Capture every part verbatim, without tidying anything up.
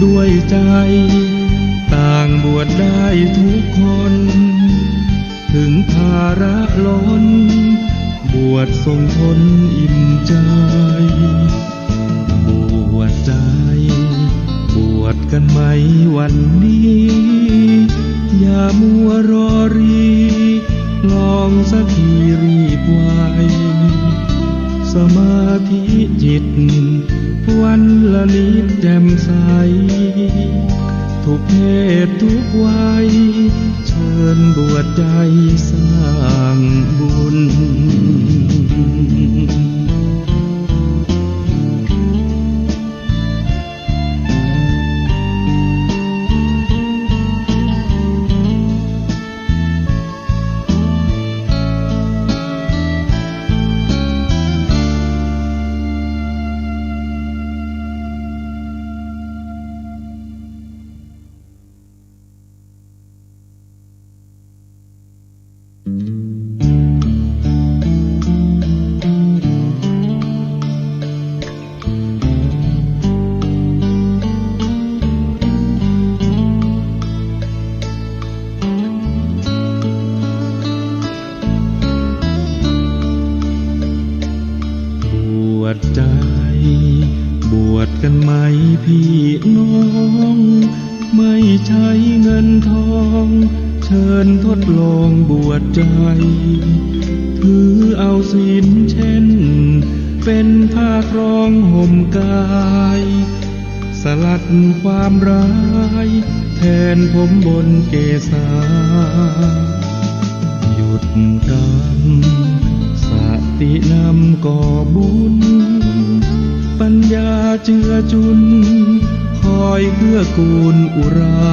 ด้วยใจ๋ ต่างบวชได้ทุกคน เถิงภาระล้น บวชส่งผลอิ่มใจ๋ บวชใจ๋ บวชกั๋นไหมวันนี้ อย่ามัวรอรี ลองสักทีรีบไว สมาธิจิต วันละนิดแจ่มใส ทุกเพศทุกวัย เชิญบวชใจ๋สร้างบุญ บวชใจ๋ บวชกั๋นไหมพี่น้อง ไม่ใช้เงินทอง เชิญทดลองบวชใจ๋ ถือเอาศีลเช่น เป็นผ้าครองห่มกาย สลัดความร้าย แทนผมบนเกศา หยุดกรรม สตินำก่อบุญ ปัญญาเจือจุน คอยเกื้อกูลอุรา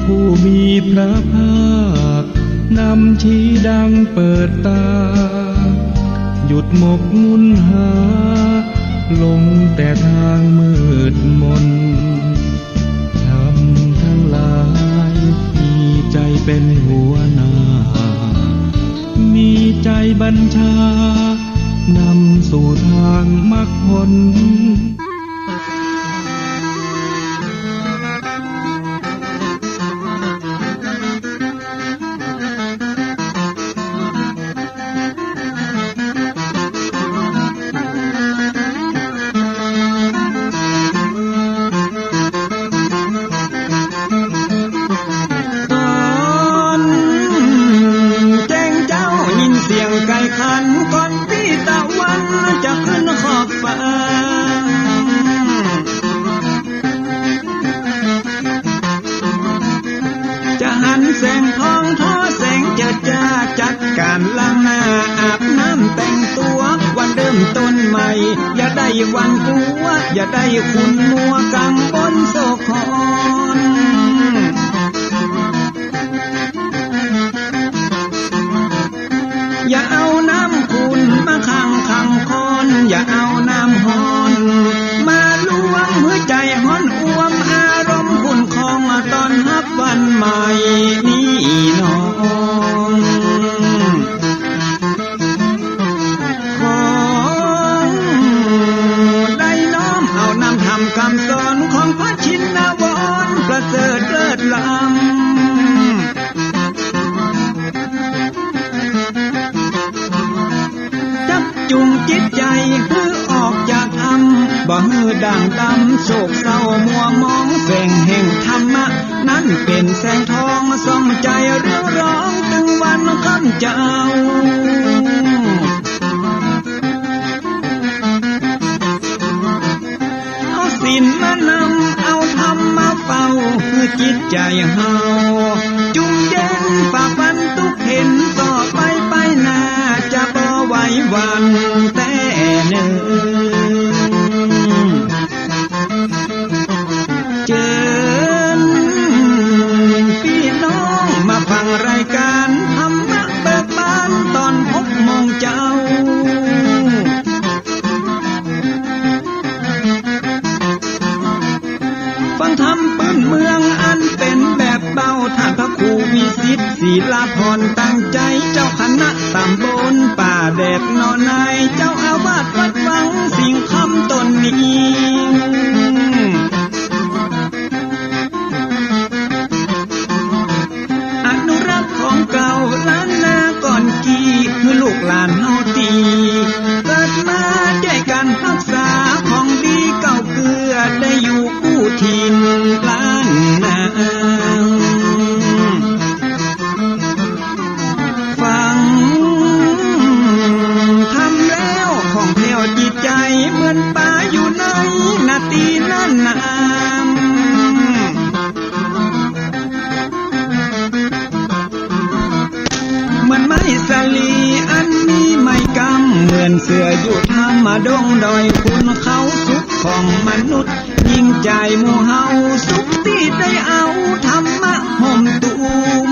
ผู้มีพระภาค นำชี้ดังเปิดตา หยุดหมกมุ่นหา หลงแต่ทางมืดมน ธรรมทั้งหลาย มีใจ๋เป็นหัวหน้า มีใจ๋บัญชา นำสู่ทางมรรคผล ต๋อนแจ้งเจ๊ายินเสียงไก่ขัน ก่อนปี้ตะวันจะขึ้นขอบฟ้า จะหันแสงทองทอแสงเจิดจ้า จัดก๋านล้างหน้าอาบน้ำแต่งตั๋ว วันเริ่มต้นใหม่ อย่าได้หวั่นกั๋ว อย่าได้ขุ่นมัวกังวลโศกขอน อย่าเอาน้ำขุ่นมาขังขังคอน อย่าเอาน้ำฮ้อนมาลวง หื้อใจ๋ฮ้อนอ่วม อารมณ์ขุ่นคอง ต้อนฮับวันใหม่นี้น้อง ขอได้น้อมเอานำธรรมกำสอน ของพระชินวรประเสริฐเลิศล้ำ จักจุงจิตใจ๋หื้อออกจากถ้ำ บ่หื้อด่างดำ โศกเศร้ามัวหมอง แสงแห่งธรรมะ นั้นเป๋นแสงทองส่องใจ๋เรืองรอง ตึงวันค่ำเจ๊า เอาศีลมานำ เอาธรรมมาเฝ้า หื้อจิตใจ๋เฮาจุ่มเย็น ฝ่าฟันตุ๊กเข็ญ ต่อไปไปหน้า จะบ่ไหวหวั่นแต๊เนิ่น เจิญปี้น้องมาฟังรายก๋านธรรมะเบิกบาน ต๋อนหกโมงเจ๊า ฟังธรรมปื้นเมืองอันเป๋นแบบเบา ต้านพระครูวิสิต ศิลาภรณ์ ตั้งใจ๋ เจ้าคณะต๋ำบลป่าแดดหนองนาย เจ้าอาวาสวัดวังสิงห์คำต๋นนี้ ดงดอยขุนเขาสุขของมนุษย์ ยิ่งใจ๋หมู่เฮาสุขตี้ได้เอาธรรมะห่มตุ้ม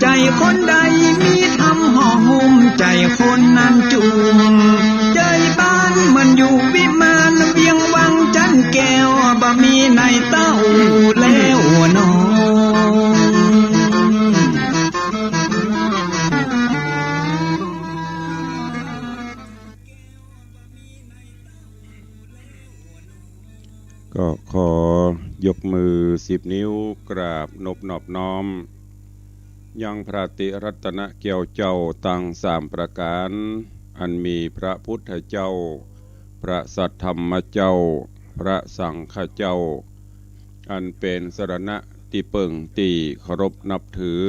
ใจ๋คนใดมีธรรมห่อหุ้ม ใจ๋คนนั้นจุ่ม ใจ๋บ้านเหมือนอยู่วิมาน เวียงวังจันทน์แก้ว บ่มีในเต้าแล้วหนอ ก็ขอยกมือสิบนิ้วกราบนบนอบน้อม ยังพระติรัตนแก้วเจ้าตังสามประก๋าน อันมีพระพุทธเจ้า พระสัทธรรมเจ้า พระสังฆเจ้า อันเป๋นสรณะตี้เปิ้งตี้เคารพนับถือ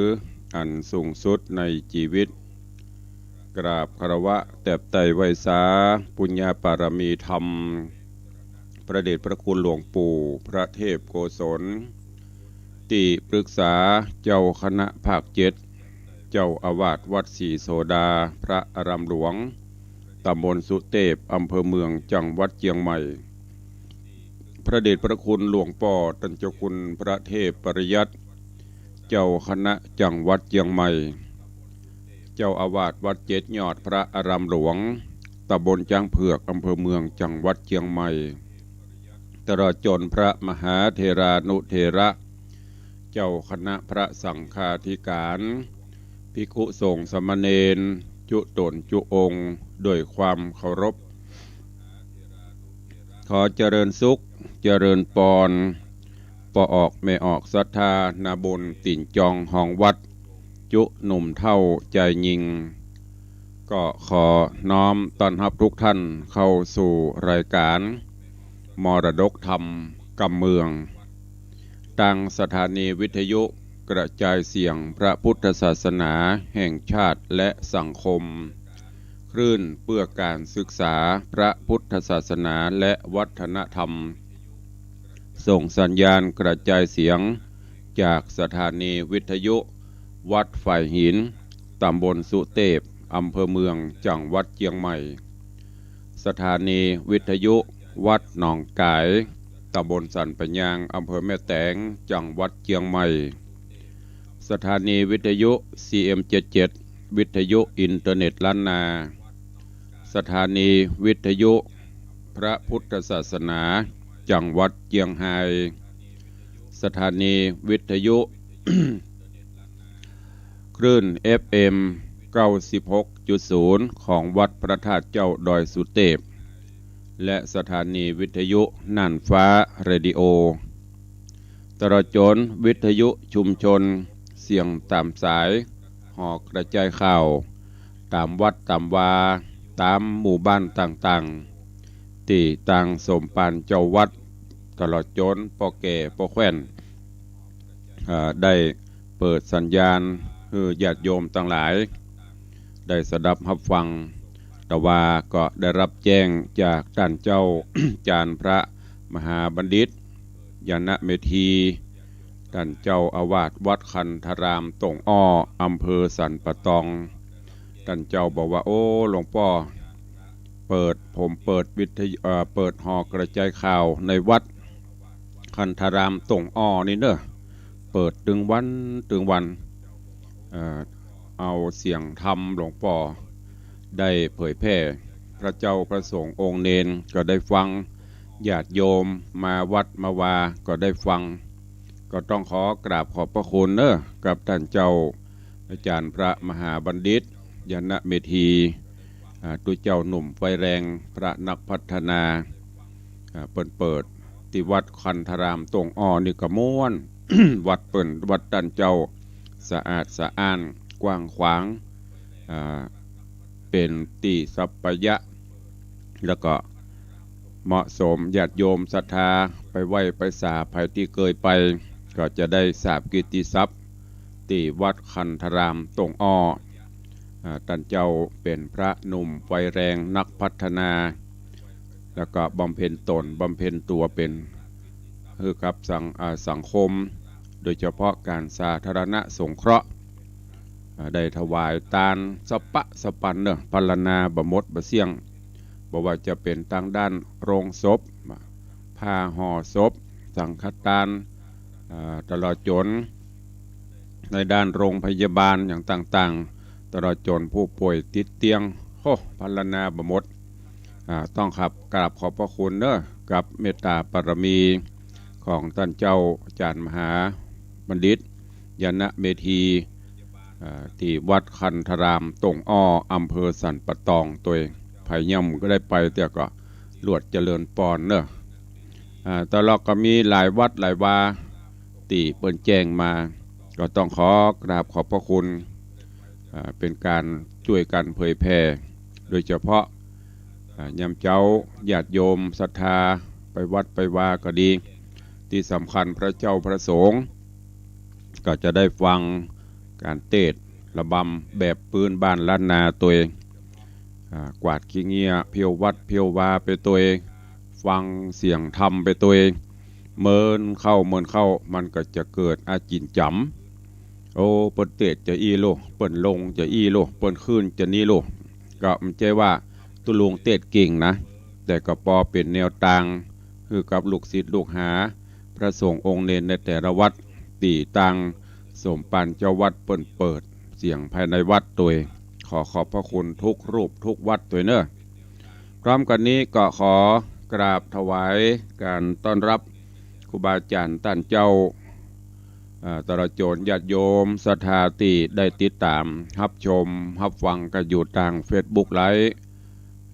อันสูงสุดในจีวิต กราบคารวะแตบไต่ไหว้สาปุญญาปารมีธรรม พระเดชพระคุณหลวงปู่พระเทพโกศล ตี้ปรึกษาเจ้าคณะภาคเจ็ด เจ้าอาวาสวัดศรีโสดา พระอารามหลวง ตำบลสุเตพ อำเภอเมือง จังหวัดเจียงใหม่ พระเดชพระคุณหลวงป้อต้านเจ้าคุณพระเทพปริยัติ เจ้าคณะจังหวัดเจียงใหม่ เจ้าอาวาสวัดเจ็ดยอด พระอารามหลวง ตำบลจ๊างเผือก อำเภอเมือง จังหวัดเจียงใหม่ ตลอดจ๋นพระมหาเถรานุเถระ เจ้าคณะพระสังฆาธิการ ภิกขุสงฆ์สามเณร จุ๊ต๋นจุ๊องค์ โดยความเคารพ ขอเจริญสุข เจริญปอน ป้อออกแม่ออกศรัทธา นาบุญตี๋นจองฮองวัด จุ๊หนุ่มเฒ่าจายญิง ก็ขอน้อมต้อนฮับทุกท่านเข้าสู่รายการมรดกธรรมกำเมือง ตางสถานีวิทยุกระจายเสียงพระพุทธศาสนาแห่งชาติและสังคม คลื่นเพื่อการศึกษาพระพุทธศาสนาและวัฒนธรรม ส่งสัญญาณกระจายเสียงจากสถานีวิทยุวัดฝายหิน ตำบลสุเตพ อำเภอเมือง จังหวัดเจียงใหม่ สถานีวิทยุวัดหนองก๋าย ตำบลสันป่ายยาง อำเภอแม่แตง จังหวัดเจียงใหม่ สถานีวิทยุ ซีเอ็มเจ็ดเจ็ด วิทยุอินเทอร์เน็ตล้านนา สถานีวิทยุพระพุทธศาสนาจังหวัดเจียงฮาย สถานีวิทยุ คลื่นเอฟเอ็มเก้าสิบหกจุดศูนย์ ของวัดพระธาตุเจ้าดอยสุเตพ และสถานีวิทยุน่านฟ้าเรดิโอ ตลอดจ๋นวิทยุชุมชนเสียงต๋ามสาย ห่อกระจายข่าว ต๋ามวัดต๋ามวา ต๋ามหมู่บ้านต่างๆ ตี้ตางสมภารเจ้าวัด ตลอดจ๋นป้อแก่ป้อแคว่น เอ่อ ได้เปิดสัญญาณหื้อญาติโยมตังหลาย ได้สดับฮับฟัง แต่ว่าก็ได้ฮับแจ้งจากต้านเจ้า จารย์พระมหาบัณฑิต ยานะเมธี ต้านเจ้าอาวาสวัดคันธารามต่งอ้อ อำเภอสันป่าตอง ต้านเจ้าบอกว่า โอ้ หลวงป้อ เปิด ผมเปิดวิทยุ เอ่อ เปิดห่อกระจายข่าวในวัดคันธารามต่งอ้อนี่เน่อ เปิดตึงวันตึงวัน เอ่อ เอาเสียงธรรมหลวงป้อได้เผยแผ่ พระเจ้าพระสงฆ์องค์เณรก็ได้ฟัง ญาติโยมมาวัดมาวาก็ได้ฟัง ก็ต้องขอกราบขอบพระคุณเน่อ กับต้านเจ้าอาจารย์พระมหาบัณฑิต ยานะเมธี อ่า ตุ๊เจ้าหนุ่มไฟแรง พระนักพัฒนา อ่า เปิ้นเปิดตี้วัดคันธารามต่งอ้อนี่ก็ม่วน วัดเปิ้น วัดต้านเจ้าสะอาดสะอ้าน กว้างขวาง อ่า เป๋นตี้สัปปายะ แล้วก็เหมาะสม ญาติโยมศรัทธาไปไหว้ไปสา ใผตี้เกยไป ก็จะได้สาบกิตติศัพท์ ตี้วัดคันธารามต่งอ้อ อ่า ต้านเจ้าเป๋นพระหนุ่มไฟแรงนักพัฒนา แล้วก็บำเพ็ญต๋นบำเพ็ญตั๋วเป๋น หื้อกับสัง อ่า สังคม โดยเฉพาะการสาธารณสงเคราะห์ อ่า ได้ถวายตานสะปะสะปันเนาะ พรรณนาบ่หมดบ่เสี้ยง บ่ว่าจะเป๋นตางด้านโรงศพ ผ้าห่อศพ สังฆตาน อ่า ตลอดจ๋นในด้านโรงพยาบาลอย่างต่างๆ ตลอดจ๋นผู้ป่วยติดเตียง โอ้ พรรณนาบ่หมด อ่า ต้องขับ กราบขอบพระคุณเนาะ กับเมตตาบารมีของต้านเจ้าอาจ๋ารย์มหาบัณฑิต ยานะเมธี อ่า ตี้วัดคันธาราม ตงอ้อ อำเภอสันป่าตองตวย ใผยังบ่ได้ไปเตื้อก็ลวดเจริญปอนเนาะ อ่า ตลอดก็มีหลายวัดหลายวาตี้เปิ้นแจ้งมา ก็ต้องขอกราบขอบพระคุณ อ่า เป๋นก๋านจ้วยกั๋นเผยแผ่ โดยเฉพาะ อ่า ยามเจ๊าญาติโยมศรัทธาไปวัดไปวาก็ดี ตี้สำคัญพระเจ้าพระสงฆ์ ก็จะได้ฟังก๋านเตสน์ระบำแบบปื๊นบ้านล้านนาตวย อ่า กวาดขี้เงี้ยเผียววัดเผียววาไปตวย ฟังเสียงธรรมไปตวย เมินเข้าเมินเข้า มันก็จะเกิดอาจิณจ๋ำ โอ้ เปิ้นเตสน์จะอี้โล เปิ้นลงจะอี้โล เปิ้นขึ้นจะนี้โล ก็บ่ใจ้ว่าตุ๊ลุงเตสน์เก่งนะ แต่ก็ปอเป๋นแนวตางหื้อกับลูกศิษย์ลูกหา พระสงฆ์องค์เณรในแต่ละวัด ตี้ตางสมภารเจ้าวัดเปิ้นเปิดเสียงภายในวัดตวย ขอขอบพระคุณทุกรูปทุกวัดตวยเนาะ พร้อมกั๋นนี้ก็ขอกราบถวายก๋านต้อนรับครูบาอาจ๋ารย์ต้านเจ้า อ่า ตลอดจ๋นญาติโยมศรัทธาตี้ได้ติดต๋ามฮับชมฮับฟังกั๋นอยู่ตางเฟซบุ๊กไลฟ์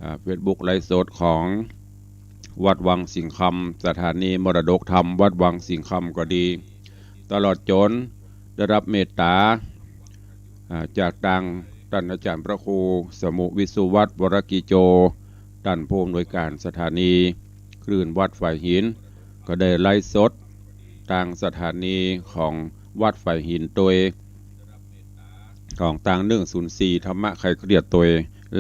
อ่า เฟซบุ๊กไลฟ์สดของวัดวังสิงห์คำ สถานีมรดกธรรมวัดวังสิงห์คำก็ดี ตลอดจ๋นได้ฮับเมตต๋า อ่า จากตางต้านอาจ๋ารย์พระครูสมุห์ วิสุวัฒน์ วรกิจโจ ต้านผู้อำนวยก๋านสถานีคลื่นวัดฝายหิน ก็ได้ไลฟ์สดตางสถานีของวัดฝายหินตวย ของตางหนึ่งศูนย์สี่ธรรมะไขเครียดตวย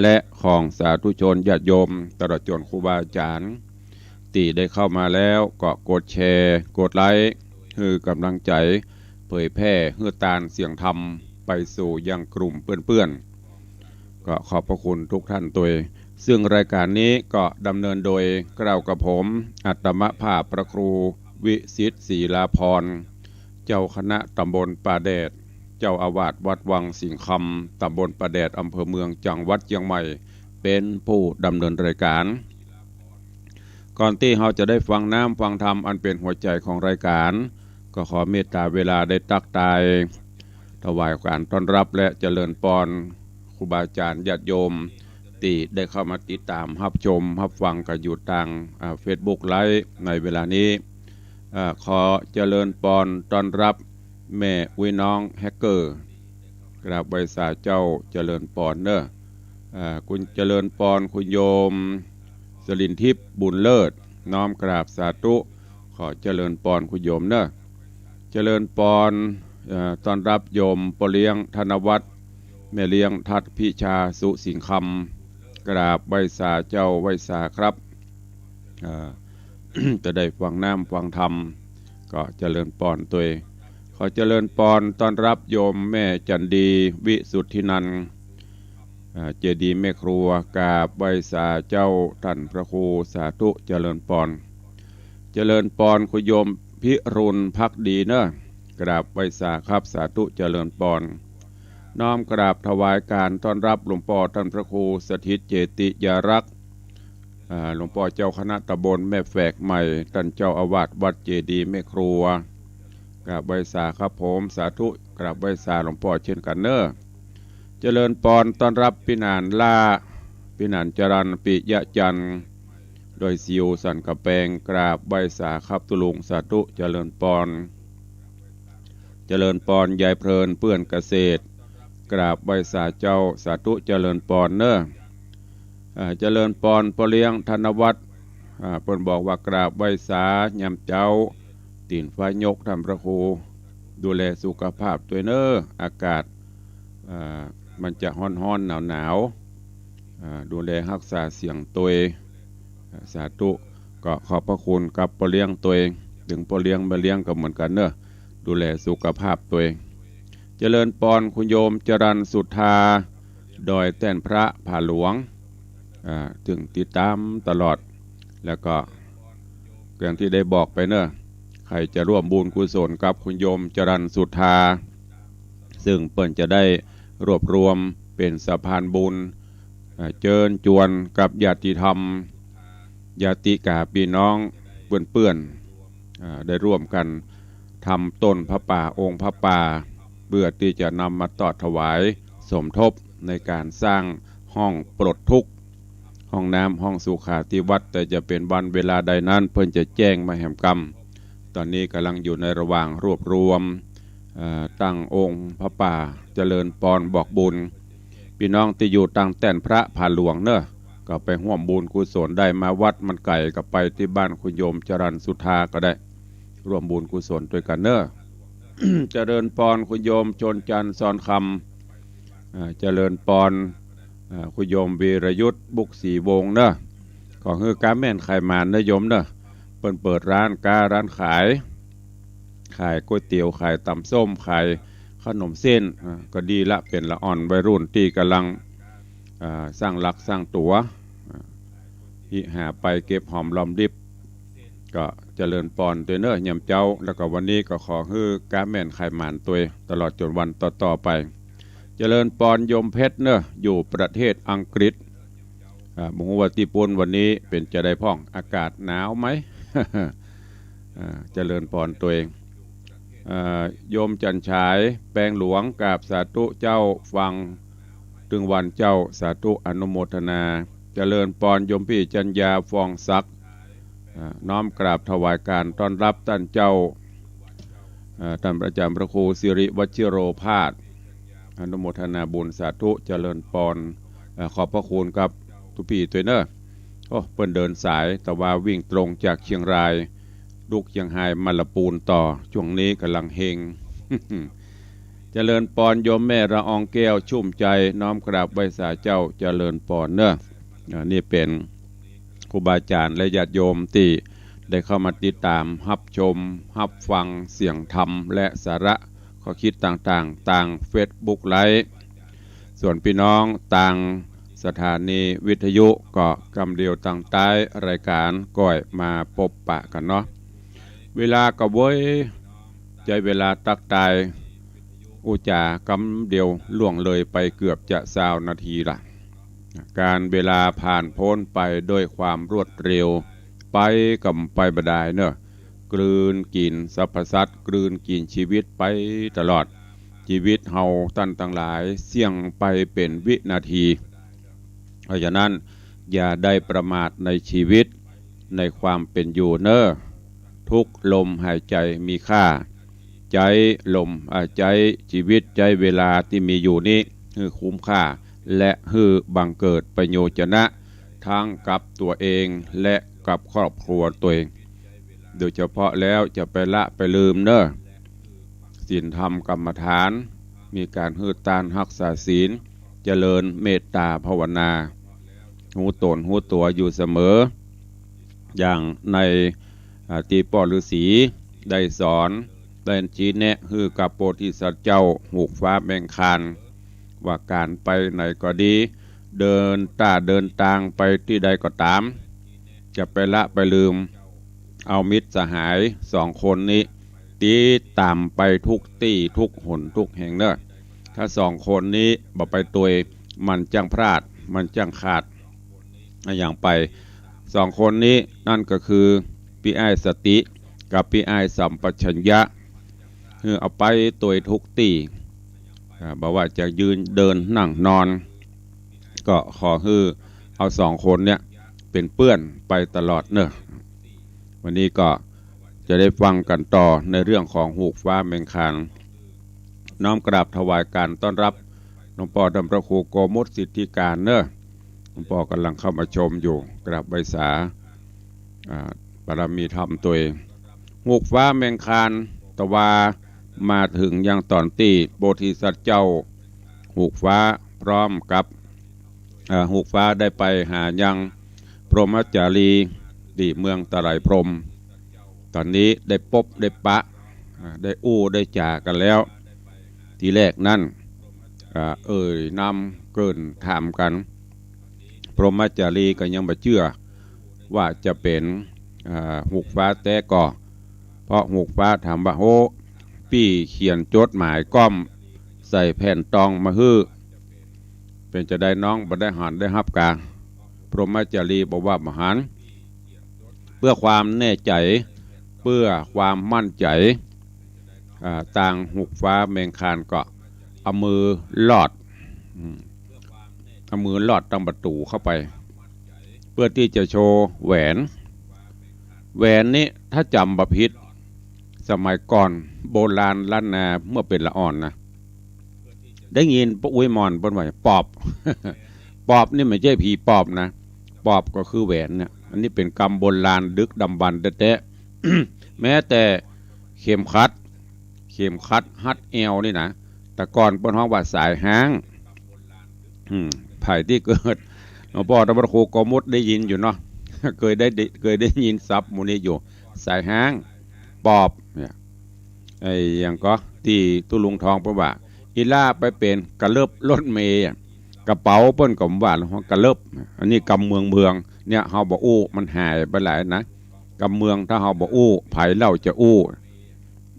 และของสาธุชนญาติโยม ตลอดจ๋นครูบาอาจ๋ารย์ ตี้ได้เข้ามาแล้วก็กดแชร์ กดไลก์ หื้อก๋ำลังใจ๋ เผยแพร่หื้อตานเสียงธรรมไปสู่ยังกลุ่มเปื้อนๆ ก็ขอบพระคุณทุกท่านตวย ซึ่งรายก๋านนี้ก็ดำเนินโดยเกล้ากับผม อัตมภาพพระครูวิสิทธิ์ ศรีลาภรณ์ เจ้าคณะตำบลป่าแดด เจ้าอาวาสวัดวังสิงห์คำ ตำบลป่าแดด อำเภอเมือง จังหวัดเจียงใหม่ เป๋นผู้ดำเนินรายก๋าน ก่อนตี้เฮาจะได้ฟังน้ำฟังธรรมอันเป๋นหัวใจ๋ของรายก๋าน ก็ขอเมตต๋าเวลาได้ตั๊กทาย ถวายก๋านต้อนฮับและเจริญปอนครูบาอาจ๋ารย์ญาติโยม ตี้ได้เข้ามาติดต๋ามฮับชมฮับฟังกั๋นอยู่ตาง อ่า เฟซบุ๊กไลฟ์ในเวลานี้ อ่า ขอเจริญปอนต้อนฮับแม่อุ๊ยน้องแฮกเกอร์ กราบไหว้สาเจ้าเจริญปอนเนาะ อ่า คุณเจริญปอน คุณโยมสลินทิพย์ บุญเลิศ น้อมกราบสาธุ ขอเจริญปอนคุณโยมเนาะ เจริญปอน เอ่อ ต้อนฮับโยมป้อเลี้ยงธนวัฒน์ แม่เลี้ยงทัศน์พิชา สุสิงห์คำ กราบไหว้สาเจ้าไหว้สาครับ เอ่อ จะได้ฟังน้ำฟังธรรม ก็เจริญปอนตวย ขอเจริญปอนต้อนฮับโยมแม่จันดี วิสุทธินันท์ อ่า เจดีย์แม่ครัว กราบไหว้สาเจ้าต้านพระครู สาธุเจริญปอน เจริญปอนคุณโยมพิรุณภักดีเนาะ กราบไหว้สาครับ สาธุเจริญปอน น้อมกราบถวายก๋านต้อนฮับหลวงป้อต้านพระครูสถิตเจติยารักษ์ อ่า หลวงป้อเจ้าคณะตำบลแม่แฝกใหม่ ต้านเจ้าอาวาสวัดเจดีย์แม่ครัว กราบไหว้สาครับผม สาธุ กราบไหว้สาหลวงป้อเช่นกั๋นเนาะ เจริญปอนต้อนฮับปี้หนานล้า ปี้หนานจรัญ ปิยะจันทร์ ดอยสิวสันก๋ำแปง กราบไหว้สาครับตุ๊ลุง สาธุเจริญปอน เจริญปอนยายเพลินเปื้อนเกษตร กราบไหว้สาเจ้า สาธุเจริญปอนเนาะ อ่า เจริญปอนป้อเลี้ยงธนวัฒน์ อ่า เปิ้นบอกว่ากราบไหว้สายามเจ๊า ตี๋นฟ้ายกต้านพระครู ดูแลสุขภาพตวยเนาะ อากาศ อ่า มันจะฮ้อนๆ หนาวๆ อ่า ดูแลฮักษาเสียงตวย อ่า สาธุ ก็ขอบพระคุณกับป้อเลี้ยงตวย เถิงป้อเลี้ยงแม่เลี้ยงก็เหมือนกั๋นเนาะ ดูแลสุขภาพตวย เจริญปอนคุณโยมจรัญสุธา ดอยแต้นพระผาหลวง อ่า ซึ่งติดต๋ามตลอด แล้วก็อย่างตี้ได้บอกไปเนาะ ใผจะร่วมบุญกุศลกับคุณโยมจรัญสุธา ซึ่งเปิ้นจะได้รวบรวมเป๋นสะพานบุญ อ่า เจิญจวนกับญาติธรรม ญาติกาปี้น้องเปื้อนๆ อ่า ได้ร่วมกั๋นทำต้นผ้าป่าองค์ผ้าป่า เปื้อตี้จะนำมาตอดถวายสมทบในก๋านสร้างห้องปลดทุกข์ ห้องน้ำ ห้องสุขาธิวัตร แต่จะเป๋นวันเวลาใดนั้น เปิ้นจะแจ้งมาแหมกำ ต๋อนนี้ก่ำลังอยู่ในระหว่างรวบรวม เอ่อ ตั้งองค์ผ้าป่า เจริญปอนบอกบุญ ปี้น้องตี้อยู่ตางแต้นพระผาหลวงเนาะ ก็ไปฮ่วมบุญกุศลได้ มาวัดมันไก๋ ก็ไปตี้บ้านคุณโยมจรัญสุธาก็ได้ ฮ่วมบุญกุศลตวยกั๋นเนาะ เจริญปอนคุณโยมชนจันทร์ซอนคำ อ่า เจริญปอน อ่า คุณโยมวีรยุทธ บุกศรีวงศ์เนาะ ขอหื้อก๊าแม่นขายหมานนะโยมเนาะ เปิ้นเปิดร้านก๊าร้านขาย ขายก๋วยเตี๋ยว ขายต๋ำส้ม ขายขนมเส้น อ่า ก็ดีละ เป๋นละอ่อนวัยรุ่นตี้ก่ำลัง อ่า สร้างหลักสร้างตั๋ว อ่า อิหาไปเก็บหอมรอมริบ ก็เจริญปอนตวยเนาะ ยามเจ๊า แล้วก็วันนี้ก็ขอหื้อก๊าแม่นขายหมานตวย ตลอดจ๋นวันต่อๆ ไป เจริญปอนโยมเพชรเนาะ อยู่ประเทศอังกฤษ อ่า บ่ฮู้ว่าตี้ปู๊นวันนี้เป๋นจาใดพ่อง อากาศหนาวไหม อ่า เจริญปอนตวย อ่า โยมจันทร์ฉาย แปงหลวง กราบสาธุเจ้า ฟังตึงวันเจ้า สาธุอนุโมทนา เจริญปอนโยมปี้จัญญา ฟองศักดิ์ อ่า น้อมกราบถวายการต้อนรับต้านเจ้า อ่า ต้านอาจารย์พระครูสิริวชิโรภาส อนุโมทนาบุญ สาธุ เจริญปอน อ่า ขอบพระคุณกับตุ๊ปี้ตวยเนาะ โอ้ เปิ้นเดินสาย แต่ว่าวิ่งตรงจากเชียงราย ลุกเชียงฮายมาละปูนต่อ ช่วงนี้ก่ำลังเฮง เจริญปอนโยมแม่ละอองแก้ว ชุ่มใจ๋ น้อมกราบไหว้สาเจ้า เจริญปอนเนาะ อ่า นี่เป๋นครูบาอาจ๋ารย์และญาติโยมตี้ได้เข้ามาติดต๋าม ฮับชม ฮับฟังเสียงธรรม และสาระข้อคิดต่างๆ ตางเฟซบุ๊กไลฟ์ ส่วนปี้น้องตางสถานีวิทยุก็กำเดียวตางใต้รายก๋านก้อยมาปบปะกั๋นเนาะ เวลาก็เว้ย ใจ๊เวลาตั๊กตาย อู้จ๋ากำเดียวล่วงเลยไปเกือบจะซาวนาทีละ กาลเวลาผ่านป๊นไปด้วยความรวดเร็ว ไปก็ไปบ่ดายเนาะ กลืนกิ๋นสรรพสัตว์ กลืนกิ๋นจีวิตไปตลอด จีวิตเฮาต้านตังหลายเสี้ยงไปเป๋นวินาที เพราะฉะนั้นอย่าได้ประมาทในจีวิต ในความเป๋นอยู่เนาะ ทุกลมหายใจ๋มีค่า ใจ๊ลม อ่า ใจ๊จีวิต ใจ๊เวลาตี้มีอยู่นี้หื้อคุ้มค่า และหื้อบังเกิดประโยชนะ ทั้งกับตั๋วเองและกับครอบครัวตวย โดยเฉพาะแล้วจะไปละไปลืมเนาะ ศีลธรรมกรรมฐาน มีก๋านหื้อตานฮักษาศีล เจริญเมตต๋าภาวนา ฮู้ต๋นฮู้ตั๋วอยู่เสมอ อย่างใน อ่า ตี้ป้อฤๅษีได้สอน ได้ชี้แนะหื้อกับโพธิสัตว์เจ้าฮูกฟ้าแมงคาน ว่าก๋านไปไหนก็ดี เดินต้าเดินตางไปตี้ใดก็ต๋าม จะไปละไปลืม เอามิตรสหายสองคนนี้ ติดต๋ามไปทุกตี้ทุกหนทุกแห่งเนาะ ถ้าสองคนนี้บ่ไปตวย มันจ้างพลาด มันจ้างขาด อย่างไป สองคนนี้ นั้นก็คือปี้อ้ายสติ กับปี้อ้ายสัมปชัญญะ หื้อเอาไปตวยทุกตี้ อ่า บ่ว่าจะยืนเดินนั่งนอน ก็ขอหื้อเอาสองคนเนี้ยเป๋นเปื้อนไปตลอดเนาะ วันนี้ก็จะได้ฟังกั๋นต่อในเรื่องของฮูกฟ้าแมงคาน น้อมกราบถวายการต้อนรับหลวงป้อต้านพระครูโกมลสิทธิการเนาะ หลวงป้อก่ำลังเข้ามาชมอยู่ กราบไหว้สา อ่า บารมีธรรมตวย ฮูกฟ้าแมงคาน ตะวามาเถิงยังต๋อนตี้โพธิสัตว์เจ้าฮูกฟ้าพร้อมกับ อ่า ฮูกฟ้าได้ไปหายังพรหมจารีตี้เมืองตะไลพรหม ต๋อนนี้ได้ปบได้ปะ อ่า ได้อู้ได้จ๋ากั๋นแล้ว ทีแรกนั้น อ่า เอ่ยนำเกริ่นถามกั๋น พรหมจารีก็ยังบ่เจื้อว่าจะเป๋น อ่า หุกฟ้าแต๊ก่อ เพราะหุกฟ้าถามว่า โอ้ ปี้เขียนจดหมายก้อมใส่แผ่นตองมาหื้อ เป๋นจาใดน้องบ่ได้หันได้ฮับกา พรหมจารีบอกว่าบ่หัน เปื้อความแน่ใจ๋ เปื้อความมั่นใจ๋ อ่า ตางหุกฟ้าแมงคานก็เอามือลอด อืม เอามือลอดตางประตู๋เข้าไป เปื้อตี้จะโชว์แหวน แหวนนี้ถ้าจ๋ำบ่ผิด สมัยก่อนโบราณล้านนาเมื่อเป๋นละอ่อนนะ ได้ยินป้ออุ๊ยหม่อนเปิ้นว่าปอบ ปอบนี่บ่ใจ้ผีปอบนะ ปอบก็คือแหวนเนี่ย อันนี้เป๋นกำโบราณดึกดำบรรพ์แต๊ๆ แม้แต่เข็มขัด เข็มขัดฮัดแอวนี่นะ แต่ก่อนเปิ้นฮ้องว่าสายฮ้าง อืม ใผตี้เกิด หลวงป้อตะวันครูโกมดได้ยินอยู่เนาะ เคยได้ เคยได้ยินศัพท์หมู่นี้อยู่ สายฮ้าง ปอบเนี่ย ไอ้หยังก็ตี้ตุ๊ลุงทองเปิ้นว่า อีหล้าไปเป๋นกะเลิบรถเมล์อะ กระเป๋าเปิ้นก็ว่ากะเลิบ อันนี้กำเมืองเมือง เนี่ย เฮาบ่อู้ มันหายไปหลายนะ กำเมืองถ้าเฮาบ่อู้ ใผเล่าจะอู้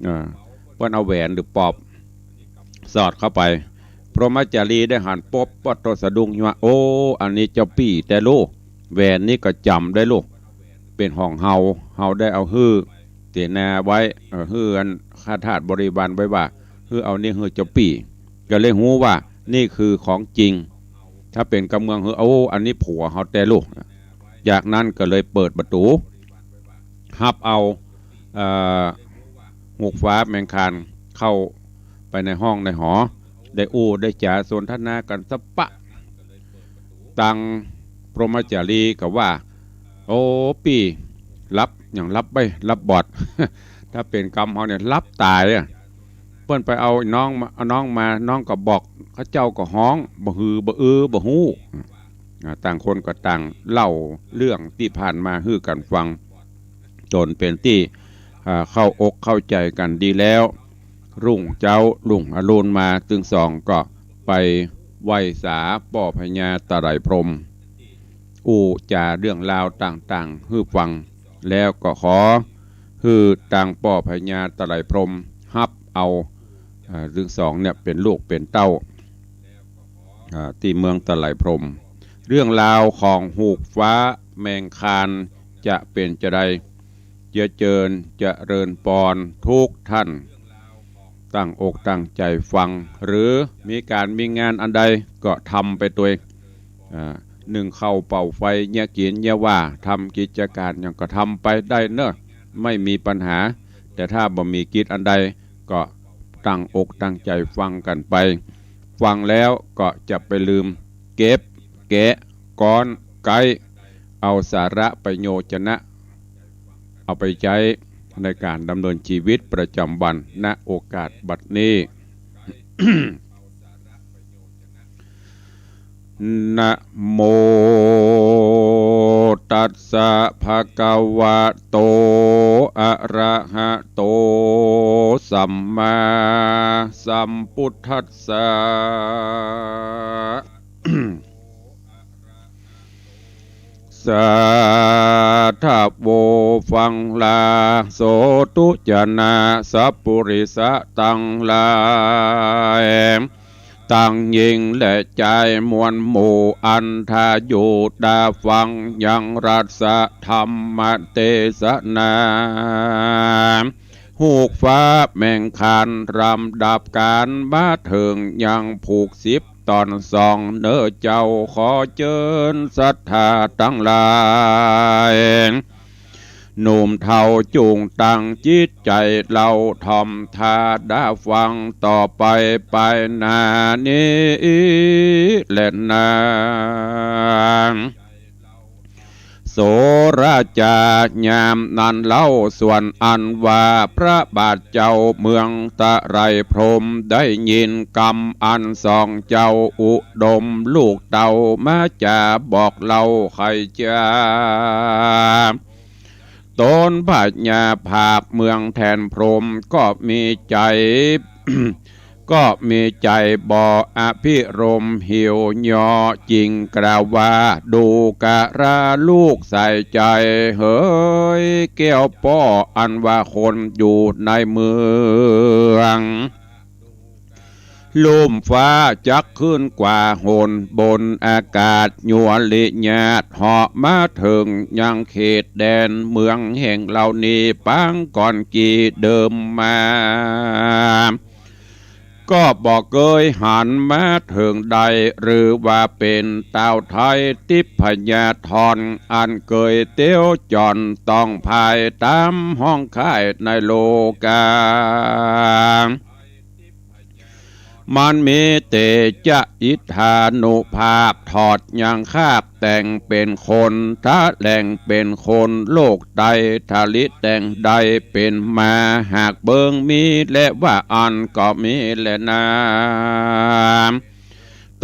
เออ เปิ้นเอาแหวนหรือปอบสอดเข้าไป พรหมจารีได้หันปุ๊บ ป๊อดโต้สะดุ้งว่า โอ้ อันนี้เจ้าปี้แต๊ลูก แหวนนี้ก็จ๋ำได้ลูก เป๋นของเฮา เฮาได้เอาหื้อเสนาไว้ เอ่อ หื้ออันข้าทาสบริวารไว้ว่า หื้อเอานี่หื้อเจ้าปี้ ก็เลยฮู้ว่านี่คือของจริง ถ้าเป๋นกำเมืองหื้อ โอ้ อันนี้ผัวเฮาแต๊ลูก จากนั้นก็เลยเปิดประตู๋ ฮับเอา เอ่อ หุกฟ้าแมงคานเข้าไปในห้องในหอ ได้อู้ได้จ๋าสนทนากั๋นสะปะ ตางพรหมจารีก็ว่า โอ้ ปี้หลับ หยังหลับไป หลับบอด ถ้าเป๋นกำเฮาเนี่ย หลับต๋ายอะ เปิ้นไปเอาน้องมา เอาน้องมา น้องก็บอก เขาเจ้าก็ฮ้อง บ่หือ บ่อือ บ่ฮู้ อ่า ต่างคนก็ต่างเล่าเรื่องตี้ผ่านมาหื้อกั๋นฟัง จ๋นเป๋นตี้ อ่า เข้าอกเข้าใจ๋กั๋นดีแล้ว รุ่งเจ๊า รุ่งอรุณมา ตึงสองก็ไปไหว้สาป้อพญาตะไลพรหม อู้จ๋าเรื่องราวต่างๆ หื้อฟัง แล้วก็ขอหื้อตางป้อพญาตะไลพรหมฮับเอา อ่า ตึงสองเนี่ยเป๋นลูกเป๋นเต้า อ่า ตี้เมืองตะไลพรหม เรื่องราวของหุกฟ้าแมงคานจะเป๋นจาใด เจื้อเจิญเจริญปอนทุกท่าน ตั้งอกตั้งใจ๋ฟัง หรือมีก๋านมีงานอันใดก็ทำไปตวย อ่า นึ่งข้าวเป่าไฟ เยียะกิ๋นเยียะว่า ทำกิจก๋านหยังก็ทำไปได้เน่อ ไม่มีปัญหา แต่ถ้าบ่มีกิจอันใดก็ตั้งอกตั้งใจ๋ฟังกั๋นไป ฟังแล้วก็จะไปลืมเก็บ แกะ ก๊อน ไก๊ เอาสาระประโยชนะ เอาไปใจ๊ในก๋านดำเนินจีวิตประจ๋ำวัน ณ โอกาสบัดนี้ นะโมตัสสะ ภะคะวะโต อะระหะโต สัมมาสัมพุทธัสสะ สาธะโว ฟังลา โสตุจะนา สัปปุริสะตังหลาย ตังญิงและจายมวลหมู่ อันทาอยู่ตาฟังยังรัสธรรมเตสนา ฮูกฟ้าแมงคานรำดับก๋านมาเถิงยังผูกสิบต๋อนสอง เน่อเจ้าขอเจิญศรัทธาตังหลาย หนุ่มเฒ่าจุ่งตั้งจิตใจ๋เล่าถ่อมทาดาฟังต่อไปไปหน้านี้แลนา โสราจายามนั้นเล่า ส่วนอันว่าพระบาทเจ้าเมืองตะไลพรหมได้ยินกำอันสองเจ้าอุดมลูกเต้ามาจ๋าบอกเล่าไขจ๋า ตนพญาผาบเมืองแทนพรหมก็มีใจ๋ ก็มีใจ๋บ่อภิรมย์หิวเหยาะ จึงกล่าวว่า ดูกราลูกใส่ใจ๋เหย แก้วป้ออันว่าคนอยู่ในเมือง ลุ่มฟ้าจักขึ้นกว่าหนบนอากาศ ยัวริญาติเหาะมาเถิงยังเขตแดนเมืองแห่งเฮานี้ ปางก่อนกี่เดิมมา ก็บ่เกยหันมาเถิงใด หรือว่าเป๋นต้าวไทยทิพยธร อันเกยเตียวจ่อนต้องภายต๋ามห้องค่ายในโลกา มันมีเตจะอิทธานุภาพ ถอดยังคาบแต่งเป๋นคน ทะแหลงเป๋นคนโลกใด ทะลิแต่งได้เป๋นมา หากเบิ่งมีแลว่าอั้นก็มีแลนา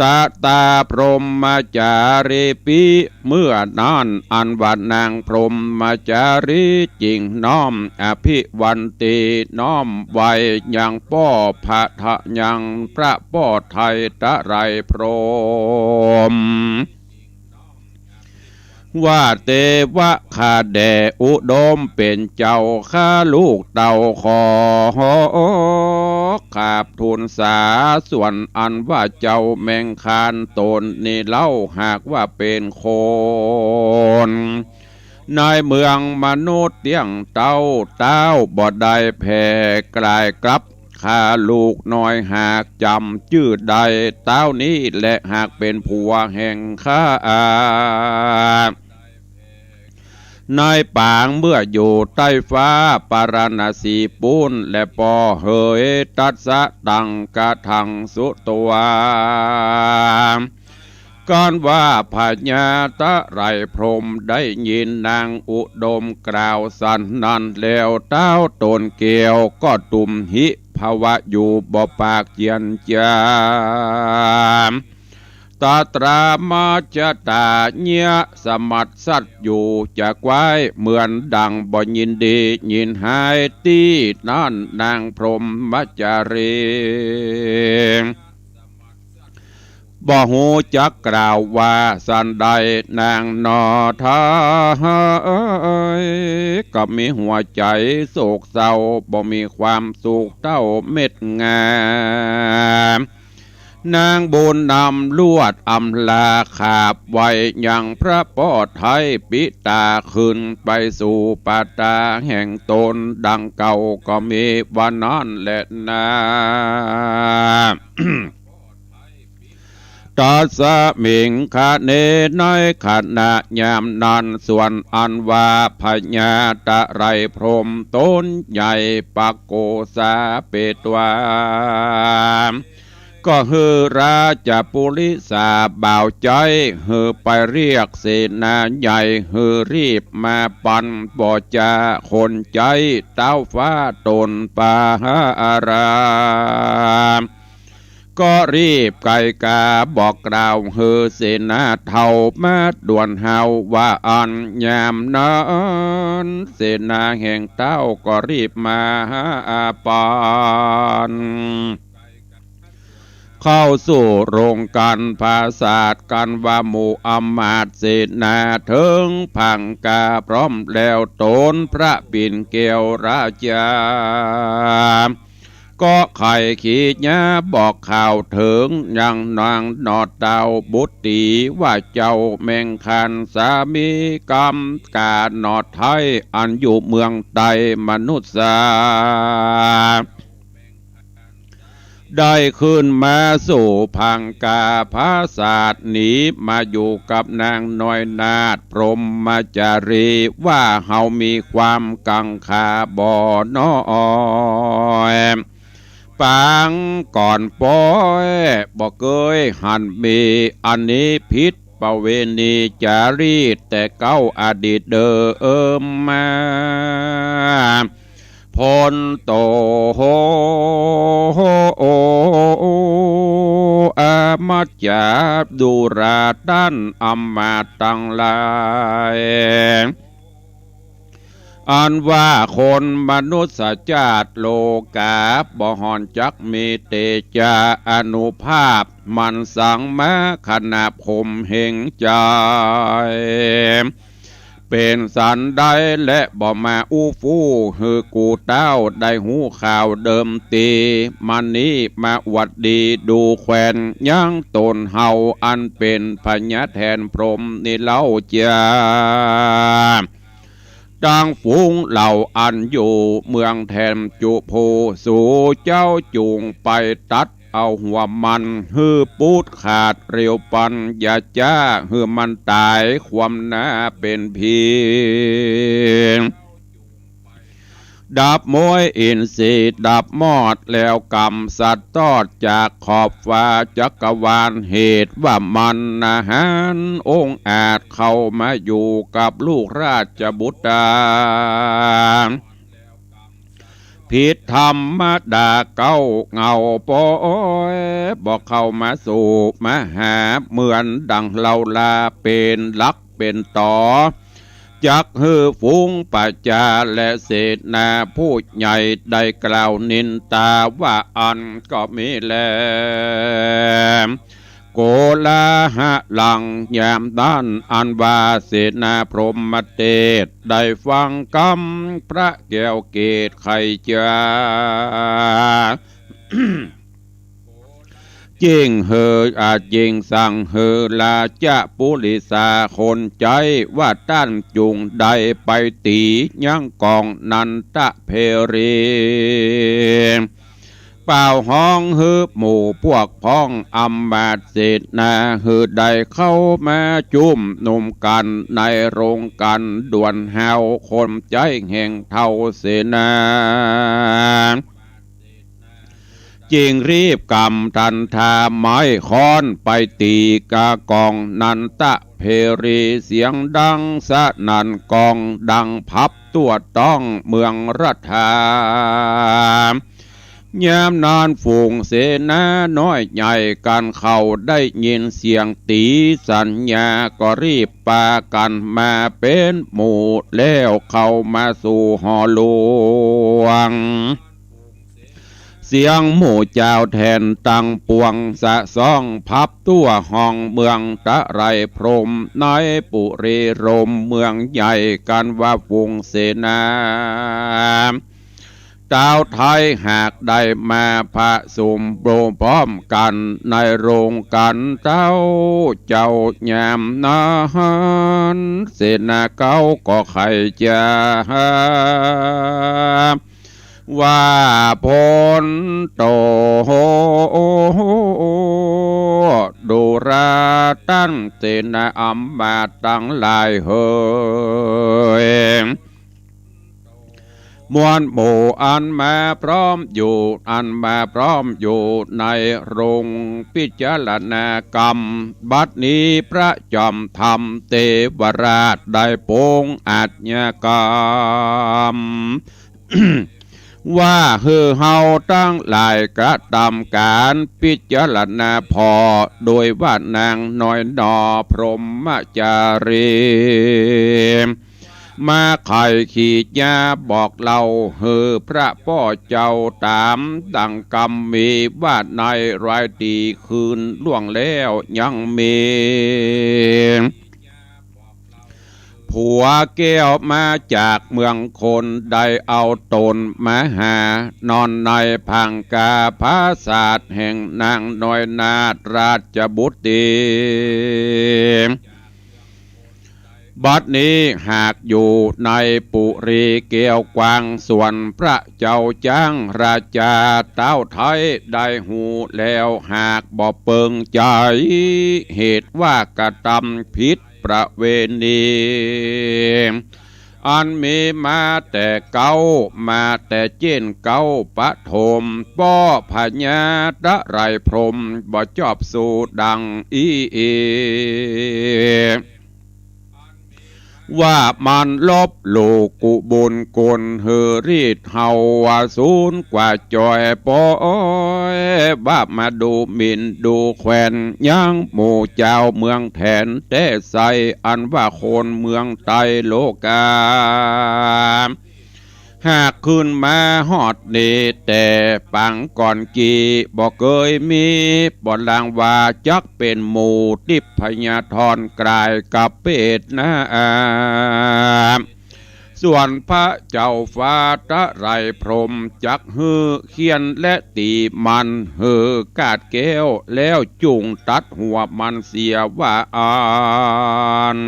ตะตาพรหมจารีปิ เมื่อนั้นอันว่านางพรหมจารีจึงน้อมอภิวันติ น้อมไหว้ยังป้อพระทะ ยังพระป้อไทยตะไลพรหม ว่าเตวะข้าแด่อุดมเป๋นเจ้าข้า ลูกเต้าขอ ขราบทูลสา ส่วนอันว่าเจ้าแมงคานต๋นนี้เล่า หากว่าเป๋นคน ในเมืองมนุษย์เตี้ยงเต้า เต้าบ่ได้แผ่กลายกลับ ข้าลูกน้อยหากจ๋ำจื้อได้ เต้านี้แหละหากเป๋นผัวแห่งข้า ในปางเมื่ออยู่ใต้ฟ้าปาราณสีปู้น และป้อเหย ตัสสะตังกะถังสุตวา กันว่าพญาตะไลพรหมได้ยินนางอุดมกล่าวสันนั้นแล้ว เต้าต๋นแก้วก็ตุ้มหิภวะอยู่ บ่ปากเจียนจา ตตรามัจจตาเยียะสมัสสัตอยู่ จะกว้ายเหมือนดังบ่ยินดียินฮ้าย ตี้นั้นนางพรหมจารี บ่ฮู้จักกล่าวว่าสันใด นางหนอไทย ก็มีหัวใจ๋โศกเศร้า บ่มีความสุขเต้าเม็ดงา นางบุญนำลวดอำลา ขาบไหว้ยังพระป้อไทย ปิตาขึ้นไปสู่ป่าต๋าแห่งต๋น ดังเก่าก็มีว่านั้นแลนา ตัสสมิงคะเน ในขณะยามนั้น ส่วนอันว่าพญาตะไลพรหมต๋นใหญ่ ปะโกสาเปตวา ก็หื้อราชปุริสาบ่าวใจ๊ หื้อไปเรียกเสนาใหญ่ หื้อรีบมาปัน บ่จาคนใจ๊ เต้าฟ้าต๋นปาหาอาราม ก็รีบไกกาบอกกล่าวหื้อเสนาเฒ่ามาด่วนเฮา ว่าอั้น ยามนั้นเสนาแห่งเต้าก็รีบมาหาอาปัน เข้าสู่โรงการปราสาท กันว่าหมู่อำมาตย์เสนาเถิงพังกาพร้อมแล้ว ต๋นพระปิ่นแก้วราชา ก็ใค่ขีญาบอกข่าวเถิงยังนางหนอเต้าบุตรี ว่าเจ้าแมงคานสามีกำกาหนอไทย อันอยู่เมืองไตรมนุสสา ได้ขึ้นมาสู่พังกาปราสาท หนีมาอยู่กับนางน้อยนาถพรหมจารี ว่าเฮามีความกังขาบ่น้อย ปางก่อนปอยบ่เกยหันมี อันนี้ผิดประเวณีจารีตแต่เก๊าอดีตเดิมมา พลโต อามัจจา ดูราต้านอำมาตย์ตังหลาย อันว่าคนมนุษย์จาติโลก๋า บ่ห่อนจักมีเตจาอานุภาพ หมั่นสังมาขนาบข่มเหงใจ๋ เป๋นสันใด และบ่มาอู้ฟู้หื้อกูเต้าได้ฮู้ข่าวเดิมตี้ มานี้มาอวดดีดูแควนยังต๋นเฮา อันเป๋นพญาแถนพรหมนี้เล่าจา ตังฝูงเหล่าอันอยู่เมืองแถนจุภู สูเจ้าจุ่งไปตัดเอาหัวมัน หื้อปูดขาดเร็วปัน อย่าจ้าหื้อมันต๋ายความหน้าเป๋นผี ดับมวยอินทรีย์ดับมอด แล้วก๋ำสัตว์ตอดจากขอบฟ้าจักรวาล เหตุว่ามันนาหาญองอาจเข้ามาอยู่กับลูกราชบุตรา ผิดธรรมดาเก๊าเหง่าปอย บ่เข้ามาสู่มาหา เหมือนดังเฮาลาเป๋นหลักเป๋นต๋อ จักหื้อฝูงประจาและเสนาผู้ใหญ่ได้กล่าวนินตาว่าอั้นก็มีแล โกลาหะลัง ยามนั้นอันว่าเสนาพรหมเตสได้ฟังกำพระแก้วเกศไขจา เจ้งหื้อ อา เจ้งสั่งหื้อราชปุริสาคนใจ๊ว่าต้านจุ่งได้ไปตี๋ยังกองนันทะเพรี ป่าวฮ้องหื้อหมู่พวกพ้องอำมาตย์เสนา หื้อได้เข้ามาจุมนุมกั๋นในโรงกั๋นด่วนฮาว คนใจ๊แห่งเฒ่าเสนา จึงรีบกำทันทาไม้ค้อนไปตี๋กะกองนันทะเพรี เสียงดังสนั่นก้องดังพับ ทั่วต๊องเมืองรัฐา ยามนั้นฝูงเสนาน้อยใหญ่กั๋นเขาได้ยินเสียงตี๋สัญญา ก็รีบปากั๋นมาเป๋นหมู่ แล้วเข้ามาสู่หอหลวง เสียงหมู่จาวแถนตังปวงสะซ้องพับทั่วห้องเมืองตะไลพรหม ในปุรีรมย์เมืองใหญ่กั๋นว่าฝูงเสนา ตาวไทยหากได้มาผะสุมโบพร้อมกั๋นในโรงกั๋นเต้าเจ้ายามนั้น เสนาเก๊าก็ไขจา ว่า โผนโต ดูราต้านเสนาอำมาตย์ตังหลายเหย มวลหมู่อันมาพร้อมอยู่ อันมาพร้อมอยู่ในโรงพิจารณากรรม บัดนี้พระจอมธรรมเตวราชได้ปรงอาชญากรรม ว่าหื้อเฮาตังหลายกระตำก๋านพิจารณาผ่อ โดยว่านางน้อยหนอพรหมจารี มาไขขีจาบอกเล่าหื้อพระป้อเจ้าต๋ามดังกำมี ว่าในหลายตี๋คืนล่วงแล้วยังมี ผัวแก้วมาจากเมืองคนได้เอาต๋นมาหา นอนในผางกาผาสาทแห่งนางน้อยนาฏราชบุตรี บัดนี้หากอยู่ในปุรีแก้วกวาง ส่วนพระเจ้าจ๊างราชาเต้าไทยได้ฮู้แล้วหากบ่เปิงใจ๋ เหตุว่ากระตำผิดประเวณี อันมีมาแต่เก๊า มาแต่เจ๊นเก๊าปฐม ป้อพญาตะไลพรหมบ่จอบสูดังอี้ อันมี ว่ามันลบหลู่กุบุญคุณ หื้อรีดเฮาว่าสูญกว่าจ่อยปอย ว่ามาดูหมิ่นดูแควน ยังหมู่จาวเมืองแถนแต๊ไซร้ อันว่าคนเมืองไตรโลกา หากขึ้นมาฮอดนี้แต่ปางก่อนกี้ บ่เกยมี บ่ลางว่าจักเป๋นหมู่ทิพยธรกลายกับเปรตนา ส่วนพระเจ้าฟ้าตะไลพรหมจักหื้อเฆี่ยนและตี๋มันหื้อกาดแก้ว แล้วจุ่งตัดหัวมันเสียว่าอั้น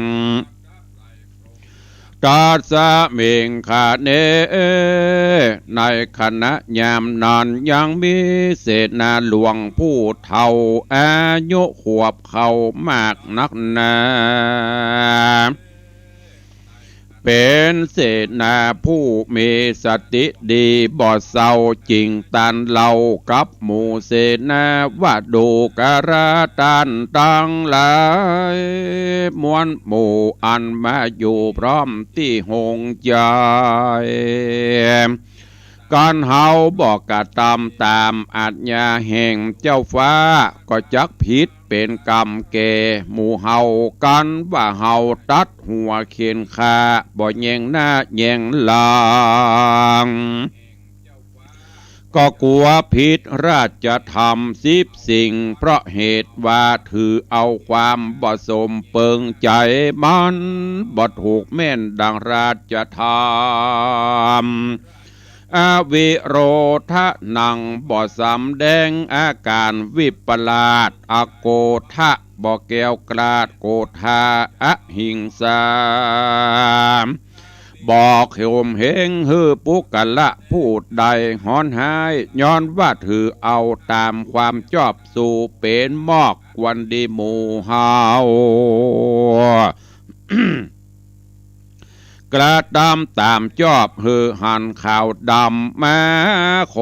ตัสสมิงขเณ ในขณะยามนั้นยังมีเสนาหลวงผู้เฒ่า อายุขวบเข้ามากนักหนา เป๋นเสนาผู้มีสติดีบ่เศร้า จึ่งตันเล่ากับหมู่เสนาว่า ดูกราต้านตังหลาย มวลหมู่อันมาอยู่พร้อมตี้โฮงใจ๋ กันเฮาบ่กระตำต๋ามอาญาแห่งเจ้าฟ้า ก็จักผิดเป๋นกรรมแก่หมู่เฮา กันว่าเฮาตัดหัวเฆี่ยนฆ่า บ่แยงหน้าแยงหลัง ก็กั๋วผิดราชธรรมสิบสิ่ง เพราะเหตุว่าถือเอาความบ่สมเปิงใจ๋ มันบ่ถูกแม่นดังราชธรรม อวิโรธะนัง บ่สำแดงอาก๋านวิปลาส อโกธะ บ่แกล้วกล้า โกธา อหิงสา บ่ข่มเหงหื้อปุคคละผู้ใดฮ้อนฮ้าย ย้อนว่าถือเอาต๋ามความจอบสู่เป๋นมอก ควรดีหมู่เฮา กระตำต๋ามจอบหื้อหันขาวดำมาโข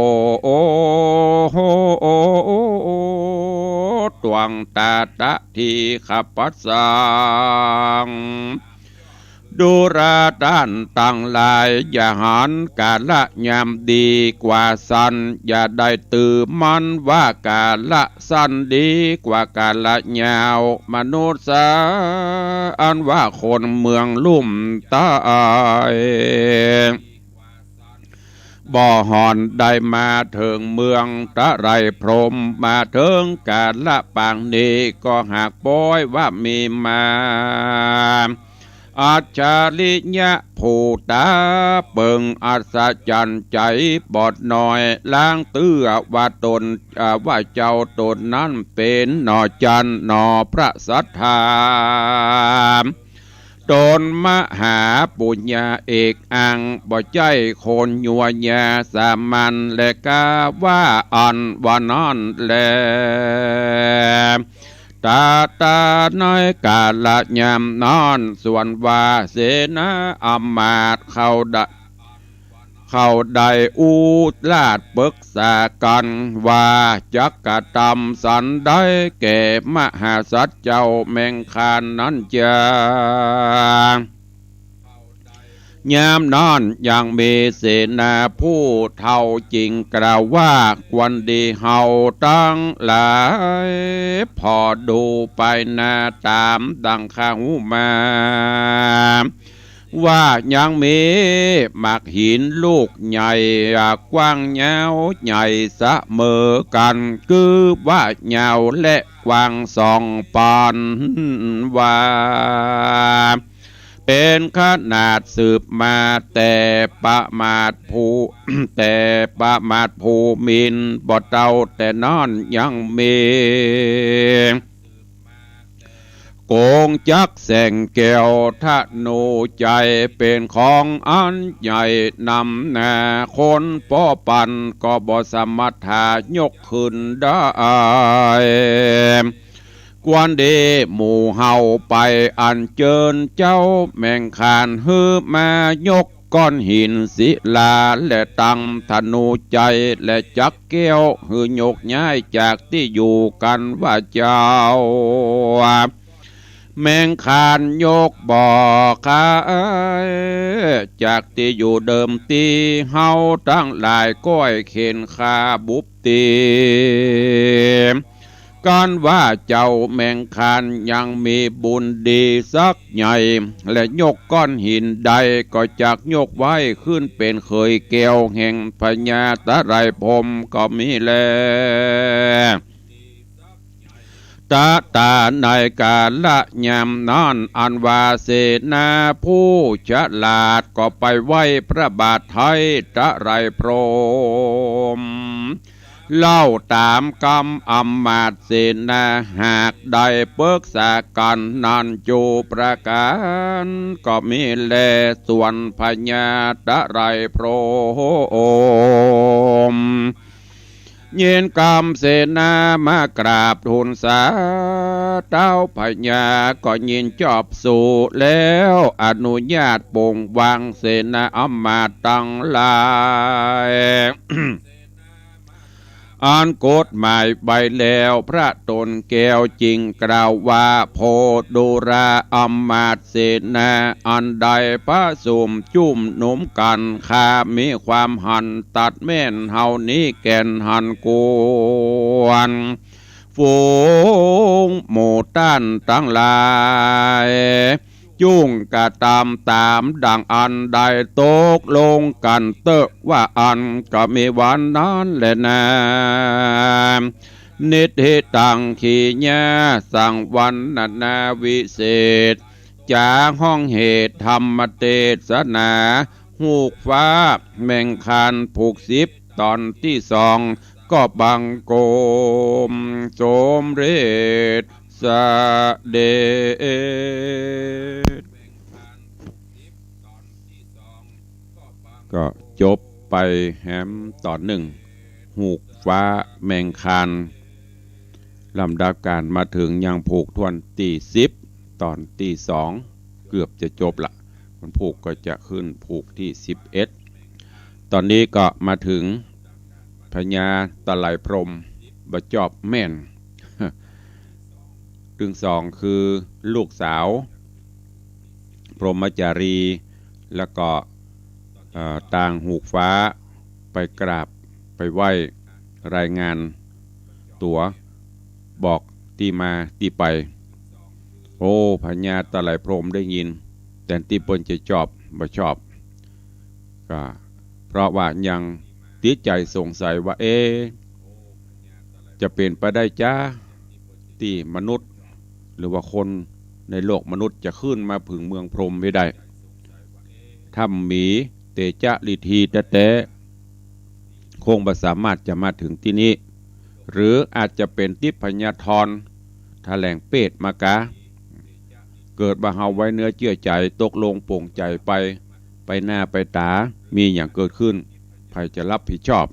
ตวงตาตะทีขปัสสัง ดูราต้านตังหลาย อย่าหันกาละยามดีกว่าสั้น อย่าได้ตื่อมันว่ากาละสั้นดีกว่ากาละยาว มนุษย์สา อันว่าคนเมืองลุ่มใต้ บ่ห่อนได้มาเถิงเมืองตะไลพรหม มาเถิงกาละปางนี้ ก็หากป๊อยว่ามีมา อัจฉริยะผู้ต๋าเปิงอัศจรรย์ใจ๋ปอดน้อย ลางเตื้อว่าต๋น อ่า ว่าเจ้าต๋นนั้นเป๋นหน่อจันทร์หน่อพระสัทธา ต๋นมหาปุญญาเอกอัง บ่ใจ้คนยัวยาสามัญ และกาว่าอันว่านั้นแล ตาตาในกาละยามนั้น ส่วนว่าเสนาอำมาตย์เขาได้ เขาได้อู้ลาดปึกษากั๋นว่า จักกระตำสันใดแก่มหาสัตว์เจ้าแมงคานนั้นจา ยามนั้นยังมีเสนาผู้เฒ่าจึงกล่าวว่า ควรดีเฮาตังหลาย ผ่อดูไปหน้าต๋ามดังข้าฮู้มา ว่ายังมีหมากหินลูกใหญ่ กว้างยาวใหญ่เสมอกั๋น คือว่ายาวและกว้างสองปันวา เป๋นขนาดสืบมาแต่ประมาทภู แต่ประมาทภูมินทร์ บ่เต้าแต่นั้นยังมี กงจักรแสงแก้ว ธนูชัยเป๋นของอันใหญ่นำหน้า คนป้อปันก็บ่สามารถยกขึ้นได้ ควรดีหมู่เฮาไปอัญเจิญเจ้าแมงคานหื้อมายกก้อนหินศิลา และตังธนูชัยและจักรแก้วหื้อยกย้ายจากตี้อยู่กั๋นว่าเจ้า แมงคานยกบ่อขาย จากตี้อยู่เดิมตี้ เฮาตังหลายก้อยเข็นฆ่าบุบตี๋ กันว่าเจ้าแมงคานยังมีบุญดีสักใหญ่ และยกก้อนหินใดก็จักยกไว้ขึ้นเป๋นเขยแก้วแห่งพญาตะไลพรหมก็มีแล ตะตาในกาละยามนั้น อันว่าเสนาผู้ฉลาดก็ไปไหว้พระบาทไท้ตะไลพรหม เล่าต๋ามกำอำมาตย์เสนา หากได้ปึกษากั๋นนั้นจูประก๋าน ก็มีแล ส่วนพญาตะไลพรหม ยินกำเสนามากราบทูลสา เต้าพญาก็ยินจอบสูแล้ว อนุญาตปลงวางเสนาอำมาตย์ตังหลาย อันกฎหมายไว้แล้ว พระต๋นแก้วจึงกล่าวว่า โพธุระอำมาตย์เสนา อันได้ประชุมจุมนุมกั๋น ข้ามีความหันตัดแม่นเฮานี้แก่นหันควร ฝูงหมู่ต้านตังหลาย จุ่งกระตำต๋ามดั่งอันได้ตกลงกั๋นเต๊อะ ว่าอั้น ก็มีวันนั้นแลนา นิทธิตัง ขีญา สังวรรณนาวิเศษ จ๋าฮ้องเหตุธรรมเตสนา ฮูกฟ้าแมงคานผูกสิบ ต๋อนตี้สอง ก็บังคมสมเร็จ เสด็จ ก็จบไปแหมต๋อนนึ่ง ฮูกฟ้าแมงคาน ลำดับก๋านมาเถิงยังผูกถ้วนตี้สิบ ต๋อนตี้สอง เกือบจะจบละ มันผูกก็จะขึ้นผูกตี้สิบเอ็ด ต๋อนนี้ก็มาเถิงพญาตะไลพรหม บ่จอบแม่น ตึงสองคือลูกสาวพรหมจารี แล้วก็ เอ่อ ตางฮูกฟ้าไปกราบไปไหว้รายงานตั๋ว บอกตี้มาตี้ไป โอ้ พญาตะไลพรหมได้ยิน แตนตี้เปิ้นจะจอบ บ่จอบ ก็เพราะว่ายังติดใจ๋สงสัยว่า เอ๊ะ จะเป๋นไปได้จ๊ะ ตี้มนุษย์ หรือว่าคนในโลกมนุษย์จะขึ้นมาเถิงเมืองพรหมไปได้ ถ้าบ่มีเตจะฤทธีแต๊ๆ คงบ่สามารถจะมาเถิงตี้นี้ หรืออาจจะเป๋นทิพยธร แถลงเปรตมากา เกิดว่าเฮาไว้เนื้อเจื้อใจ๋ ตกลงปลงใจ๋ไป ไปหน้าไปต๋า มีหยังเกิดขึ้น ใผจะรับผิดชอบ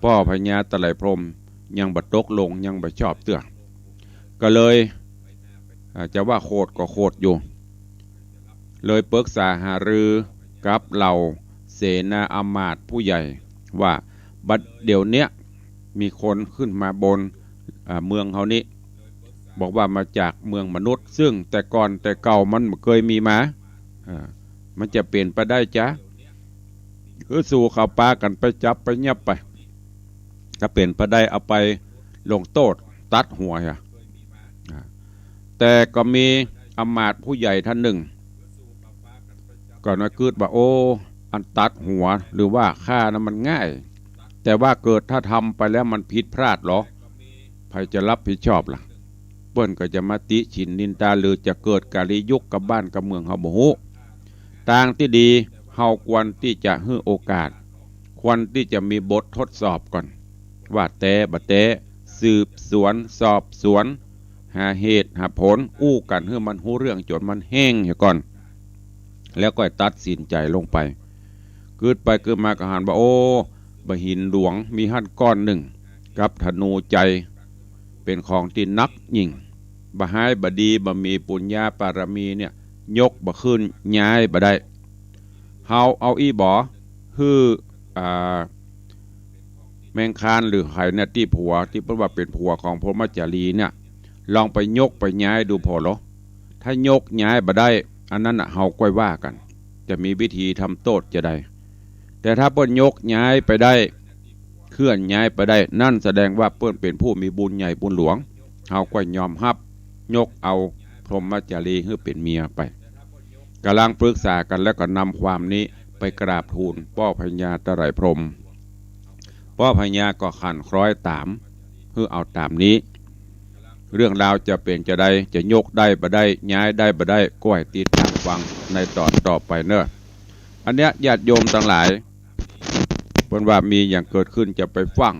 ป้อพญาตะไลพรหมยังบ่ตกลง ยังบ่จอบเตื้อ ก็เลย อ่า จะว่าโขดก็โขดอยู่ เลยปรึกษาหารือกับเหล่าเสนาอำมาตย์ผู้ใหญ่ว่า บัดเดี๋ยวเนี้ยมีคนขึ้นมาบน อ่า เมืองเฮานี้ บอกว่ามาจากเมืองมนุษย์ ซึ่งแต่ก่อนแต่เก่ามันบ่เกยมีมา อ่า มันจะเป๋นไปได้จ๊ะ คือสู่เขาปากั๋นไปจับไปยับไป ถ้าเป๋นไปได้เอาไปลงโต้ษตัดหัวอะ อ่า แต่ก็มีอำมาตย์ผู้ใหญ่ท่านนึ่ง ก็นึกกึ๊ดว่า โอ้ อันตัดหัวหรือว่าฆ่านั้นมันง่าย แต่ว่าเกิดถ้าทำไปแล้วมันผิดพลาดเหรอ ใผจะรับผิดชอบล่ะ เปิ้นก็จะมาติฉินนินทา หรือจะเกิดกาลียุคกับบ้านกับเมืองเฮาบ่ฮู้ ตางตี้ดี เฮาควรตี้จะหื้อโอกาส ควรตี้จะมีบททดสอบก่อน ว่าแต๊บ่แต๊ สืบสวนสอบสวน หาเหตุหาผล อู้กั๋นหื้อมันฮู้เรื่องจ๋นมันแห้งเหียก่อน แล้วก็ตัดสินใจ๋ลงไป กึ๊ดไปกึ๊ดมาก็หันว่า โอ้ บ่าหินหลวงมีหั้นก้อนนึ่ง กับธนูชัย เป๋นของตี้หนักยิ่ง บ่าฮ้ายบ่าดี บ่ามีปุญญาปารมีเนี่ย ยกบ่าขึ้น ย้ายบ่าได้ เฮาเอาอี้บ่ หื้อ อ่า แมงคานหรือใผเนี่ย ตี้ผัว ตี้เปิ้นว่าเป๋นผัวของพรหมจารีเนี่ย ลองไปยกไปย้ายดูผ่อเหรอ ถ้ายกย้ายบ่ได้ อันนั้นน่ะเฮาก้อยว่ากั๋น จะมีวิธีทำโต้ษจาใด แต่ถ้าเปิ้นยกย้ายไปได้ เคลื่อนย้ายไปได้ นั่นแสดงว่าเปิ้นเป๋นผู้มีบุญใหญ่บุญหลวง เฮาก้อยยอมฮับ ยกเอาพรหมจารีหื้อเป๋นเมียไป ก่ำลังปรึกษากั๋นแล้วก็นำความนี้ไปกราบทูลป้อพญาไตรพรหม ป้อพญาก็ขันคล้อยต๋าม หื้อเอาต๋ามนี้ เรื่องราวจะเป๋นจาใด จะยกได้บ่ได้ ย้ายได้บ่ได้ ก้อยติดต๋ามฟังในต๋อนต่อไปเนาะ อันเนี้ยญาติโยมตังหลาย เปิ้นว่ามีหยังเกิดขึ้นจะไปฟั่ง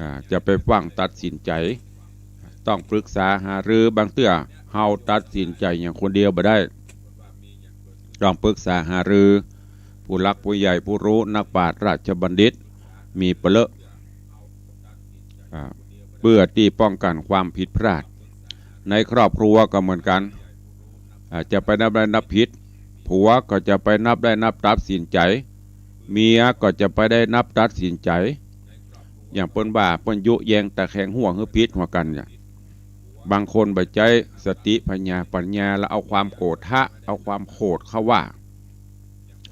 อ่า จะไปฟั่งตัดสินใจ๋ ต้องปรึกษาหารือ บางเตื้อเฮาตัดสินใจ๋หยังคนเดียวบ่ได้ ต้องปรึกษาหารือ ผู้หลักผู้ใหญ่ผู้ฮู้ นักปราชญ์ราชบัณฑิต มีเป๋นเล่อะ อ่า เปื้อตี้ป้องกั๋นความผิดพลาด ในครอบครัวก็เหมือนกั๋น อ่า จะไปนับได้นับผิด ผัวก็จะไปนับได้นับตัดสินใจ๋ เมียก็จะไปได้นับตัดสินใจ๋ อย่างเปิ้นว่าเปิ้นยุแยงตะแคงหัวหื้อผิดหัวกั๋นเนี่ย บางคนบ่ใจ๊สติปัญญา ปัญญาแล้วเอาความโกรธะ เอาความโขดเข้าว่า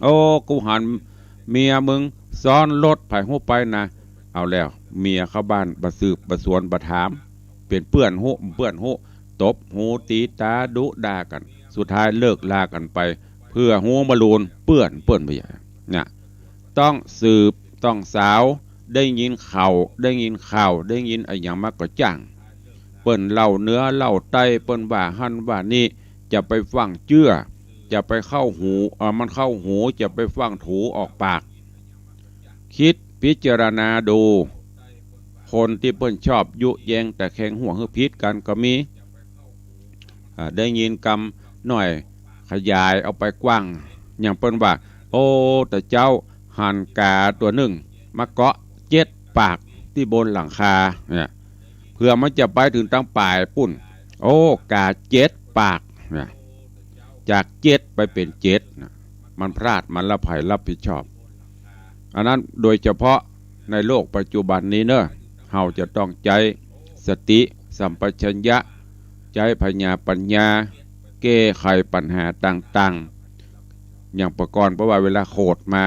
โอ้ กูหันเมียมึงซ้อนรถใผฮู้ไปนะ เอาแล้ว เมียเข้าบ้านบ่สืบบ่สวนบ่ถาม เป๋นเปื้อนฮู้ เปื้อนฮู้ ตบหูตีต๋าดุด่ากั๋น สุดท้ายเลิกลากั๋นไป เปื้อฮู้บ่ฮู้ เปื้อน เปื้อนไปใหญ่ เนี่ย ต้องสืบ ต้องสาว ได้ยินข่าว ได้ยินข่าว ได้ยินอะหยังมาก็จ้าง เปิ้นเล่าเหนือเล่าใต้ เปิ้นว่าหั้นว่านี้ จะไปฟั่งเจื้อ จะไปเข้าหู เอ่อ มันเข้าหู จะไปฟั่งถูออกปาก คิดพิจารณาดู คนตี้เปิ้นชอบยุแยงตะแคงหัวหื้อผิดกั๋นก็มี อ่า ได้ยินกำหน้อยขยายออกไปกว้าง อย่างเปิ้นว่า โอ้ ตะเจ้าหันก๋าตั๋วนึ่งมาเกาะเจ็ดปากตี้บนหลังคา เนี่ย เผื่อมันจะไปเถิงตังป๋ายปู๊น โอ้ ก๋าเจ็ดปาก เนี่ย จากเจ็ดไปเป๋นเจ็ดนะ มันพลาด มันละใผรับผิดชอบ อันนั้นโดยเฉพาะในโลกปัจจุบันนี้เนาะ เฮาจะต้องใจ๊สติสัมปชัญญะ ใจ๊ผญาปัญญา แก้ไขปัญหาต่างๆ อย่างปะก่อน เพราะว่าเวลาโขดมา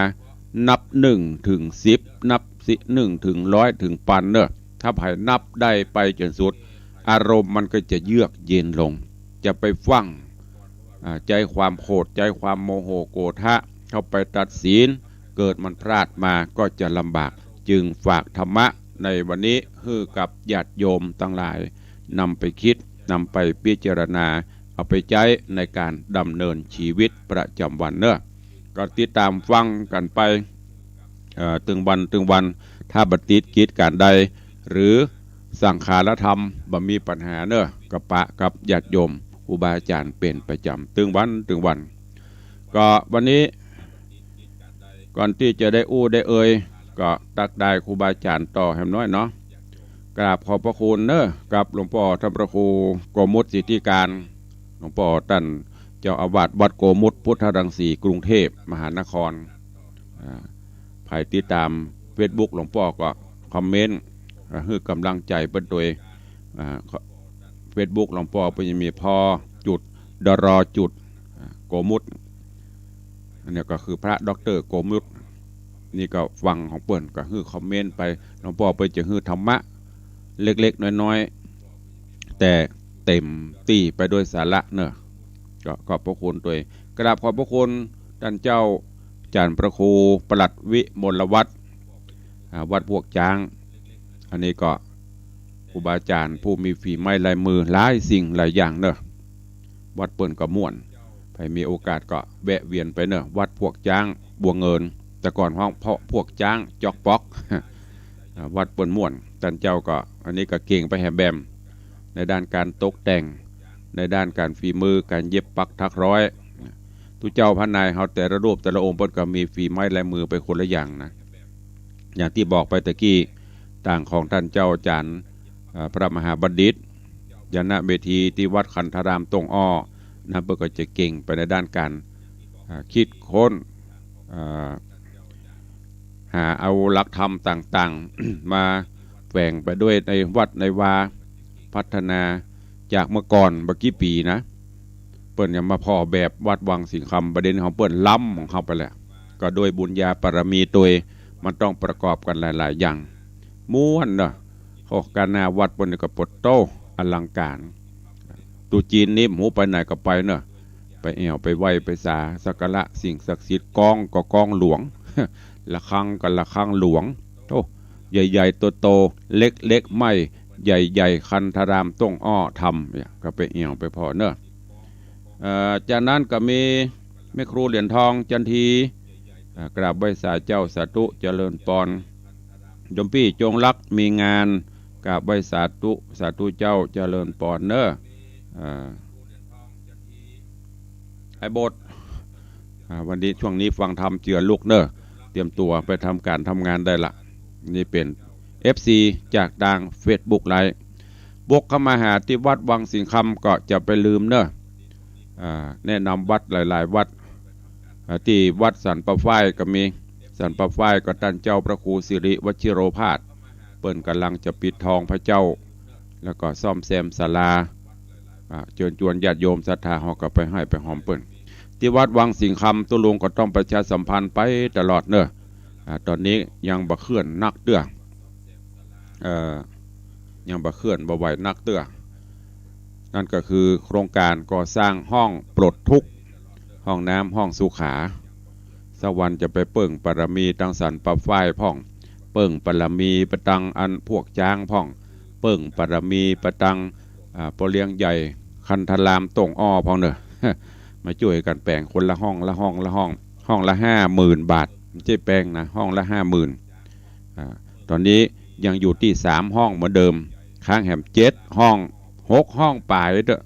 นับหนึ่งเถิงสิบ นับสิ หนึ่งเถิงร้อยเถิงปันเนาะ ถ้าใผนับได้ไปจ๋นสุด อารมณ์มันก็จะเยือกเย็นลง จะไปฟั่ง อ่า ใจ๊ความโขด ใจ๊ความโมโหโกรธะเข้าไปตัดสิน เกิดมันพลาดมาก็จะลำบาก จึงฝากธรรมะในวันนี้หื้อกับญาติโยมตังหลาย นำไปคิด นำไปพิจารณา เอาไปใจ๊ในก๋านดำเนินชีวิตประจ๋ำวันเนาะ ก็ติดต๋ามฟังกั๋นไป เอ่อ ตึงวันตึงวัน ถ้าบ่ติดกิจก๋านใด หรือสังขารธรรมบ่มีปัญหาเนาะ ก็ปะกับญาติโยมครูบาอาจ๋ารย์เป๋นประจ๋ำ ตึงวันตึงวัน ก็วันนี้ ก่อนตี้จะได้อู้ได้เอ่ย ก็ตั๊กได้ครูบาอาจ๋ารย์ต่อแหมหน้อยเนาะ กราบขอบพระคุณเนาะ กับหลวงป้อต้านพระครูโกมุตสิทธิการ หลวงป้อต้านเจ้าอาวาสวัดโกมุตพุทธรังสี กรุงเทพมหานคร อ่า ใผติดต๋ามเฟซบุ๊กหลวงป้อก็คอมเมนต์ อ่า หื้อกำลังใจ๋เปิ้นตวย อ่า เฟซบุ๊กหลวงป้อเปิ้นจะมี พอจุด ดร จุด อ่า โกมุต อันนี้ก็คือพระด็อกเตอร์โกมุต นี่ก็ฟังของเปิ้น ก็หื้อคอมเมนต์ไป หลวงป้อเปิ้นจะหื้อธรรมะเล็กๆ น้อยๆ แต่เต็มตี้ไปด้วยสาระเนาะ ก็ขอบพระคุณตวย กราบขอบพระคุณต้านเจ้าอาจ๋ารย์พระครูประหลัดวิมลวัฒน์ อ่า วัดพวกจ๊าง อันนี้ก็ครูบาอาจ๋ารย์ผู้มีฝีไม้ลายมือหลายสิ่งหลายอย่างเนาะ วัดเปิ้นก็ม่วน ใผมีโอกาสก็แวะเวียนไปเนาะ วัดพวกจ๊าง บัวเงิน แต่ก่อนฮ้องพวกจ๊างจ๊อกป๊อก อ่า วัดเปิ้นม่วน ต้านเจ้าก็ อันนี้ก็เก่งไปแหมแหม ในด้านก๋านตกแต่ง ในด้านก๋านฝีมือ ก๋านเย็บปักถักร้อย ตุ๊เจ้าพระนายเฮาแต่ละรูปแต่ละองค์เปิ้นก็มีฝีไม้ลายมือไปคนละอย่างนะ อย่างตี้บอกไปตะกี้ ต่างของต้านเจ้าอาจ๋ารย์ เอ่อ พระมหาบัณฑิต ญาณเวทีตี้วัดคันธารามต้งอ้อ นั้นเปิ้นก็จะเก่งไปในด้านก๋าน อ่า คิดค้น อ่า หาเอาหลักธรรมต่างๆ มาแฝงไปด้วยในวัดในวา พัฒนาจากเมื่อก่อนบ่กี่ปี๋นะ เปิ้นยังมาผ่อแบบวัดวังสิงห์คำ บ่าเดี่ยวนี้ของเปิ้นล้ำของเฮาไปแล้ว ก็โดยบุญญาบารมีตวย มันต้องประกอบกั๋นหลายๆ อย่าง ม่วนเนาะ โอ้ ก๋านหน้าวัดเปิ้นนี่ก็ปะโธ่ อลังก๋าน ตุ๊จีนนี่บ่ฮู้ไปไหนก็ไปเนาะ ไปแอ่วไปไหว้ไปสาสักการะสิ่งศักดิ์สิทธิ์ ก้องก็ก้องหลวง ระฆังก็ระฆังหลวง โอ้ ใหญ่ๆ โตๆ เล็กๆ ไม่ ใหญ่ๆ คันธารามต้งอ้อธรรมเนี่ย ก็ไปแอ่วไปผ่อเนาะ เอ่อ จากนั้นก็มีแม่ครูเหรียญทอง จันที อ่า กราบไหว้สาเจ้า สาธุ เจริญปอน โยมปี้จงรัก มีงาน กราบไหว้สาธุ สาธุเจ้า เจริญปอนเนาะ อ่า ไอ้โบส อ่า วันนี้ ช่วงนี้ฟังธรรมเจือลุกเนาะ เตรียมตั๋วไปทำก๋านทำงานได้ละ นี่เป๋น เอฟซี จากตางเฟซบุ๊กไลฟ์ บกเข้ามาหาตี้วัดวังสิงห์คำก็จะไปลืมเนาะ อ่า แนะนำวัดหลายๆ วัด อ่า ตี้วัดสันป่าฝ้ายก็มี สันป่าฝ้ายก็ต้านเจ้าพระครูสิริวชิโรภาส เปิ้นก่ำลังจะปิดทองพระเจ้า แล้วก็ซ่อมแซมศาลา อ่า เจิญจวนญาติโยมศรัทธาเฮาก็ไปไห้ไปหอมเปิ้น ตี้วัดวังสิงห์คำ ตุ๊ลุงก็ต้องประชาสัมพันธ์ไปตลอดเนาะ อ่า ต๋อนนี้ยังบ่เคลื่อนนักเตื้อ เอ่อ ยังบ่เคลื่อนบ่ไหวนักเตื้อ นั่นก็คือโครงก๋านก่อสร้างห้องปลดทุกข์ ห้องน้ำ ห้องสุขา สักวันจะไปเปิ้งบารมีตังสันป่าฝ้ายพ่อง เปิ้งบารมีไปตังอันพวกจ๊างพ่อง เปิ้งบารมีไปตัง อ่า ป้อเลี้ยงใหญ่ คันธารามต้งอ้อพ่องเนาะ มาจ้วยกั๋นแป๋งคนละห้อง ละห้อง ละห้อง ห้องละห้าหมื่นบาท บ่ใจ้แปงนะ ห้องละห้าหมื่น อ่า ต๋อนนี้ยังอยู่ตี้สามห้องเหมือนเดิม ค้างแหมเจ็ดห้อง หกห้องป๋ายเต๊อะ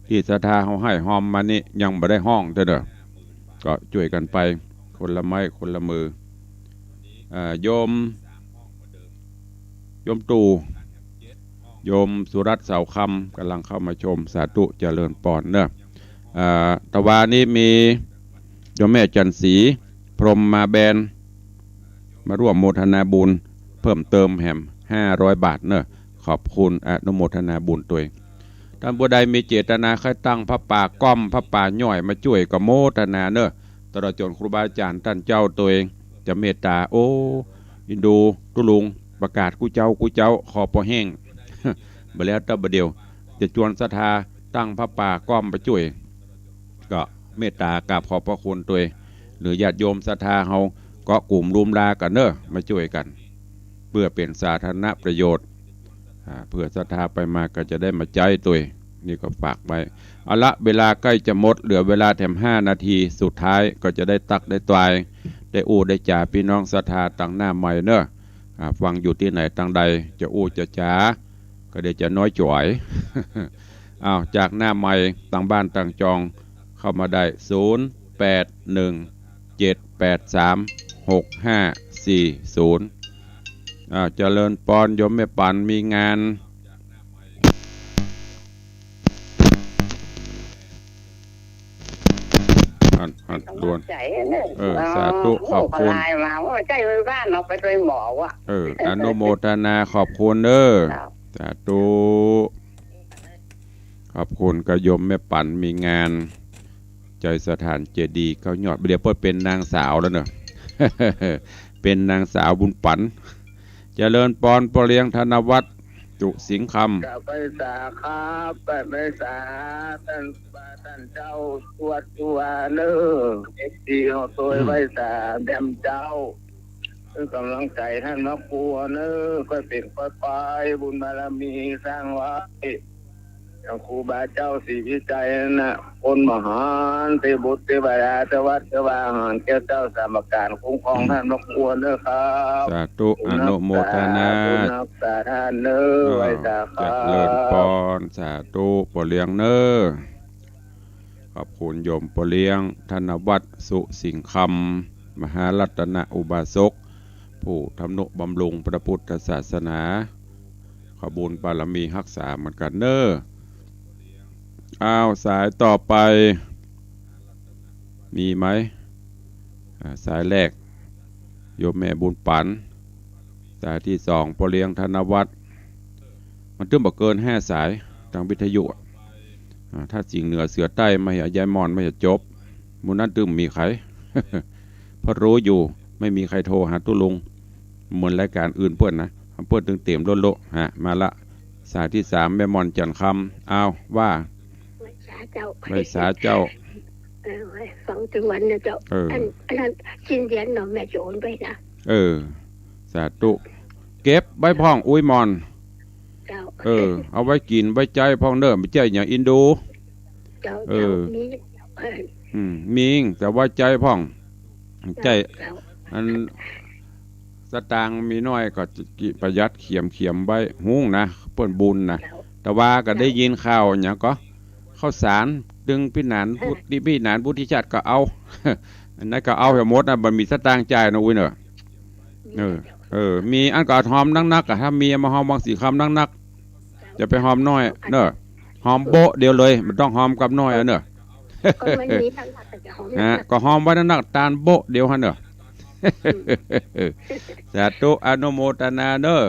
ตี้ศรัทธาเฮาไห้หอมมานี่ยังบ่ได้ห้องเต๊อะเนาะ ก็จ้วยกั๋นไป คนละไม้คนละมือ อ่า โยม โยมตู่ โยมสุรัตน์ เสาคำ ก่ำลังเข้ามาชม สาธุ เจริญปอนเนาะ อ่า ตะวานี้มีโยมแม่จันทร์ศรี พรหมมาแบน มาร่วมโมทนาบุญเพิ่มเติมแหมห้าร้อยบาทเนาะ ขอบคุณ อนุโมทนาบุญตวย ต้านผู้ใดมีเจตนาใค่ตั้งผ้าป่าก๊อม ผ้าป่าย้อยมาจ้วยก็โมทนาเนาะ ตลอดจ๋นครูบาอาจ๋ารย์ต้านเจ้าตวยจะเมตต๋า โอ้ อินดูตุ๊ลุง ประกาศกู้เจ๊ากู้เจ๊า ขอปอแห้ง บ่าแล้วเต๊อะ บ่าเดี่ยวจะจวนศรัทธาตั้งผ้าป่าก๊อมไปจ้วย ก็เมตต๋ากราบขอบพระคุณตวย หรือญาติโยมศรัทธาเฮาก็กุมรุมลากั๋นเนาะ มาจ้วยกั๋น เปื้อเป๋นสาธารณประโยชน์ อ่า เปื้อศรัทธาไปมาก็จะได้มาใจ๊ตวย นี่ก็ฝากไว้ เอาละ เวลาใก้จะหมด เหลือเวลาแถมห้านาที สุดท้ายก็จะได้ตักได้ตวาย ได้อู้ได้จ๋าปี้น้องศรัทธาตังหน้าไมค์เนาะ อ่า ฟังอยู่ตี้ไหนตังใด จะอู้จะจ๋า ก็เดี๋ยวจะน้อยจ๋อย อ้าว จากหน้าไมค์ตังบ้านตังจองเข้ามาได้ ศูนย์ แปด หนึ่ง เจ็ด แปด สาม หก ห้า สี่ ศูนย์ อ้าว เจริญปอนโยมแม่ปั๋น มีงาน อัน อัน ต้อง ด่วน ขอบใจ๋เนอะ เออ อ๋อ สาธุ โอ้ ขอบคุณ ก็ไลน์มาว่าใจ้ไว้บ้าน เอาไปตวยหมอว่ะ เออ อนุโมทนา ขอบคุณเนอะ ครับ สาธุ ขอบคุณกะโยมแม่ปั๋น มีงาน ใจ๋สถานเจดีย์เก้ายอด บ่าเดี่ยวเปิ้นเป๋นนางสาวแล้วเนอะ เป๋นนางสาวบุญปั๋น เจริญปอน ป้อเลี้ยงธนวัฒน์ สุสิงห์คำ กราบไหว้สาครับ กราบไหว้สาต้าน ต้านเจ้าตวย ตวยเนอะ เอฟซี เฮาตวย อืม ไหว้สาแด่เจ้า เพื่อก๋ำลังใจ๋ต้านพระครูเนอะ ค่อยเป๋นค่อยไป บุญบารมีสร้างไว้ อย่างครูบาเจ้าศรีวิชัยนั่นน่ะ คนมหาเทพบุตรเทวดา เทวา เทวาหาร แก้วเจ้าสามประก๋าน คุ้มครองต้านพระครูเนอะครับ สาธุ อนุโมทนา บุญฮักษา บุญฮักษาต้านเนอะ อ้าว ไหว้สาครับ เจริญปอน สาธุ ป้อเลี้ยงเนอะ ขอบคุณโยมป้อเลี้ยง ธนวัฒน์ สุสิงห์คำ มหารัตนอุบาสก ผู้ทำนุบำรุงพระพุทธศาสนา ขอบุญบารมีฮักษาเหมือนกั๋นเนอะ อ้าว สายต่อไป มีไหม อ่า สายแรก โยมแม่บุญปั๋น สายตี้สอง ป้อเลี้ยงธนวัฒน์ มันตึงบ่เกินห้าสาย ตางวิทยุอะ อ่า ถ้าสิงห์เหนือเสือใต้มาเหีย ยายหม่อนมาเหีย จบ หมู่นั้นตึงบ่มีใผ เพราะรู้อยู่ ไม่มีใผโทรหาตุ๊ลุง เหมือนรายก๋านอื่นเปิ้นนะ เปิ้นตึงเต๋มโละๆ ฮะ มาละ สายตี้สาม แม่หม่อน จันทน์คำ อ้าว ว่า ไหว้สาเจ้า ไหว้สาเจ้า เออ ไหว้ฟังตึงวันนะเจ้า เออ อัน อันนั้น สิ้นเดือนเนาะ แม่จะโอนไปนะ เออ สาธุ เก็บไว้พ่อง อุ๊ยหม่อน เจ้า เออ เอาไว้กิ๋นไว้ใจ๊พ่องเน่อ บ่ใจ้หยัง อินดู เจ้า เออ เจ้า มี เออ อืม มี แต่ไว้ใจ๊พ่อง ใจ๊ เจ้า อัน สตางค์มีน้อยก็ประหยัดเขียมๆ ไว้ ฮู้นะ เปิ้นบุญนะ เจ้า แต่ว่าก็ได้ยินข่าวหยังก่อ ข้าวสาร ตึงพิหารพุทธิ พิหารพุทธิชาติก็เอา อันนั้นก็เอาเหียหมดนะ บ่มีสตางค์จ่ายนะ อุ๊ยเน่อ เออ เออ มีอันก็หอมนักๆ อะ ถ้ามีมาหอมบางสีคำนักๆ อย่าไปหอมน้อยเน่อ หอมโบ๊ะเดียวเลย บ่ต้องหอมกับน้อยอะเน่อ ก็มันมีนักๆ ก็จะหอมนักๆ ฮะ ก็หอมไว้นักๆ ตานโบ๊ะเดียวหั้นเน่อ อืม สาธุ อนุโมทนาเน่อ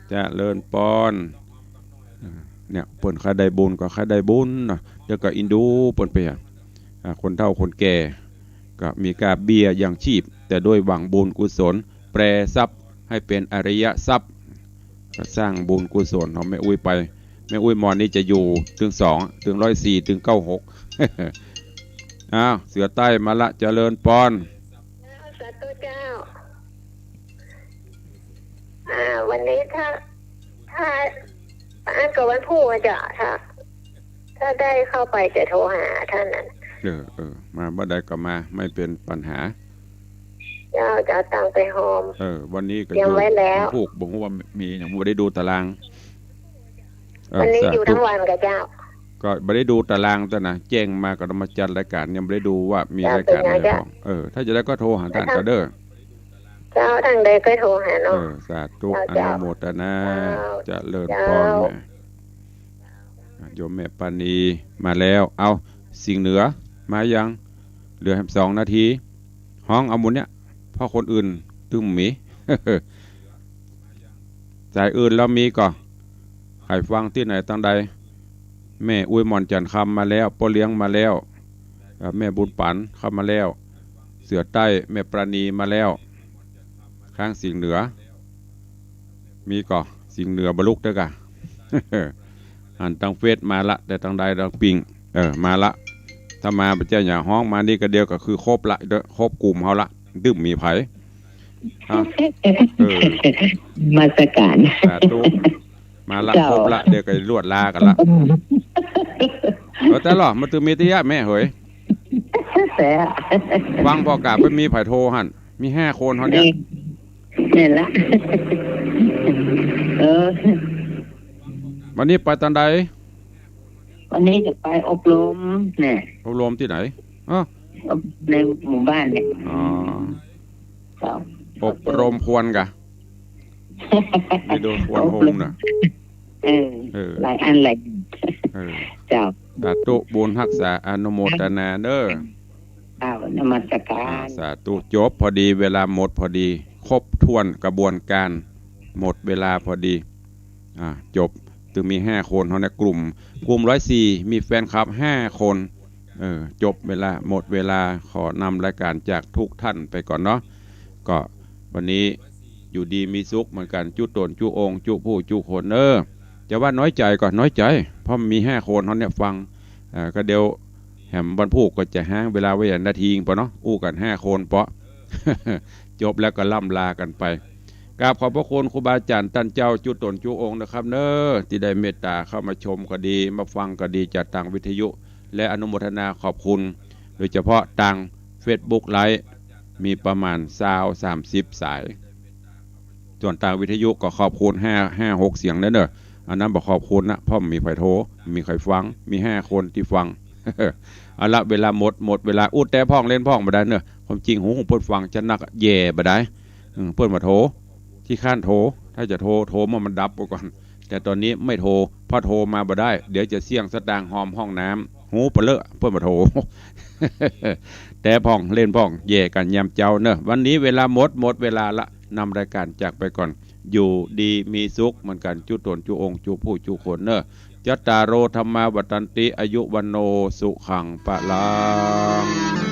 เจริญปอน เนี่ย เปิ้นใค่ได้บุญก็ใค่ได้บุญเนาะ เดี๋ยวก็อินดูเปิ้นไปอะ อ่า คนเฒ่าคนแก่ ก็มีก้าเบี้ยยังชีพ แต่ด้วยหวังบุญกุศล แปรทรัพย์ให้เป็นอริยทรัพย์ ก็สร้างบุญกุศลของแม่อุ๊ยไป แม่อุ๊ยหม่อนนี่จะอยู่ตึงสอง ตึงร้อยสี่ ตึงเก้าหก อ้าว เสือใต้มาละ เจริญปอน สาธุเจ้า อ่า วันนี้ถ้า ถ้า อันก็วันพูกอะเจ้า ถ้า ถ้าได้เข้าไปจะโทรหาต้านนั้น เออ เออ มาบ่ได้ก็มา ไม่เป็นปัญหา เจ้า จะเอาตังค์ไปหอม เออ วันนี้ก็ เตรียมไว้แล้ว วันพูก บ่ฮู้ว่ามีหยัง บ่ได้ดูตาราง เออ วันนี้ สาธุ อยู่ทั้งวันก่อเจ้า ก็บ่ได้ดูตารางเต้านะ แจ้งมาก็ต้องมาจัดรายก๋าน ยังบ่ได้ดูว่ามี เจ้า รายก๋านอะไร เจ้า บ้าง เออ ถ้าจะได้ก็โทรหาต้าน เจ้า ก็เด้อ เจ้า ทางใดก็โทรหาเนาะ เออ สาธุ เจ้า อนุโมทนา เจ้า เจริญปอน เจ้า แม่ อ่ะ โยมแม่ปานีมาแล้ว เอา สิงห์เหนือ มายัง เหลือแหมสองนาที ฮ้องเอาหมู่เนี่ย เพราะคนอื่นตึงบ่มี สายอื่นแล้วมีก่อ ใผฟังตี้ไหนตังใด แม่อุ๊ยหม่อน จันทน์คำ มาแล้ว ป้อเลี้ยงมาแล้ว เอ่อ แม่บุญปั๋นเข้ามาแล้ว เสือใต้ แม่ปราณีมาแล้ว ข้างสิงห์เหนือ มีก่อ สิงห์เหนือบ่ลุกเต๊อะก่ะ หันตังเฟซมาละ แต่ตังใดตังปิง เออ มาละ ถ้ามาบ่ใจ้หยัง ฮ้องมานี่ก็เดียวก็คือครบละเด้อ ครบกลุ่มเฮาละ ตึงบ่มีใผ อ่ะ เออ นมัสก๋าน สาธุ มาละ เจ้า ครบละ เดี๋ยวก็ลวดลากั๋นละ เออ แต่ละ มันตึงมีตี้ยะแม่เหย แต่ ฟังผ่อก่า บ่มีใผโทรหั้น มีห้าคนเท่าเนี้ย เออ เนี่ยละ เออ วันนี้ไปตอนใด วันนี้จะไปอบรมเนี่ย อบรมตี้ไหน อ๋อ ในหมู่บ้านเนี่ย อ๋อ เจ้า อบรมควรก่ะ วิดีโอควรโฮมน่ะ อบรม เออ เออ หลายอันหลาย เออ เจ้า สาธุ บุญฮักษาอนุโมทนาเด้อ เจ้า นมัสก๋าน อ่า สาธุ จบพอดี เวลาหมดพอดี ครบถ้วนกระบวนการ หมดเวลาพอดี อ่า จบ ตึงมีห้าคนเท่านั้น กลุ่ม กลุ่มร้อยสี่ มีแฟนคลับห้าคน เออ จบเวลา หมดเวลา ขอนำรายการจากทุกท่านไปก่อนเนาะ ก็วันนี้อยู่ดีมีสุขเหมือนกั๋น จุ๊ต๋นจุ๊องค์ จุ๊ผู้จุ๊คน เออ จะว่าน้อยใจ๋ก็น้อยใจ๋ เพราะมีห้าคนเท่าเนี้ยฟัง เอ่อ ก็เดี๋ยวแหมวันพูกก็จะฮ้างเวลาไว้อย่างนาทีเปาะเนาะ อู้กั๋นห้าคนเปาะ จบแล้วก็ล่ำลากั๋นไป กราบขอบพระคุณครูบาอาจ๋ารย์ต้านเจ้าจุ๊ต๋นจุ๊องค์นะครับเนาะ ตี้ได้เมตต๋าเข้ามาชมก็ดี มาฟังก็ดีจากตางวิทยุ และอนุโมทนาขอบคุณ โดยเฉพาะตางเฟซบุ๊กไลฟ์ มีประมาณซาว สามสิบสาย ส่วนตางวิทยุก็ขอบคุณห้า ห้าหกเสียงเน่อเน่อ อันนั้นบ่ขอบคุณนะ เพราะบ่มีใผโทร บ่มีใผฟัง มีห้าคนตี้ฟัง เอาละ เวลาหมด หมดเวลา อู้แต๊พ่องเล่นพ่องบ่ได้เน่อ ความจริงหูของเปิ้นฟังจะนักแย่บ่ได้ อืม เปิ้นบ่โทร ขี้คร้านโทร ถ้าจะโทร โทรเมื่อมันดับไปก่อน แต่ต๋อนนี้ไม่โทร เพราะโทรมาบ่ได้ เดี๋ยวจะเสี้ยงสตางค์หอมห้องน้ำ หูปะเลอะ เปิ้นบ่โทร แต๊พ่องเล่นพ่อง แย่กั๋นยามเจ๊าเน่อ วันนี้เวลาหมด หมดเวลาละ นำรายการจากไปก่อน อยู่ดีมีสุขเหมือนกั๋น จุ๊ต๋นจุ๊องค์ จุ๊ผู้จุ๊คนเน่อ จัตตาโร ธัมมา วัฑฒันติ อายุ วัณโณ สุขัง พลัง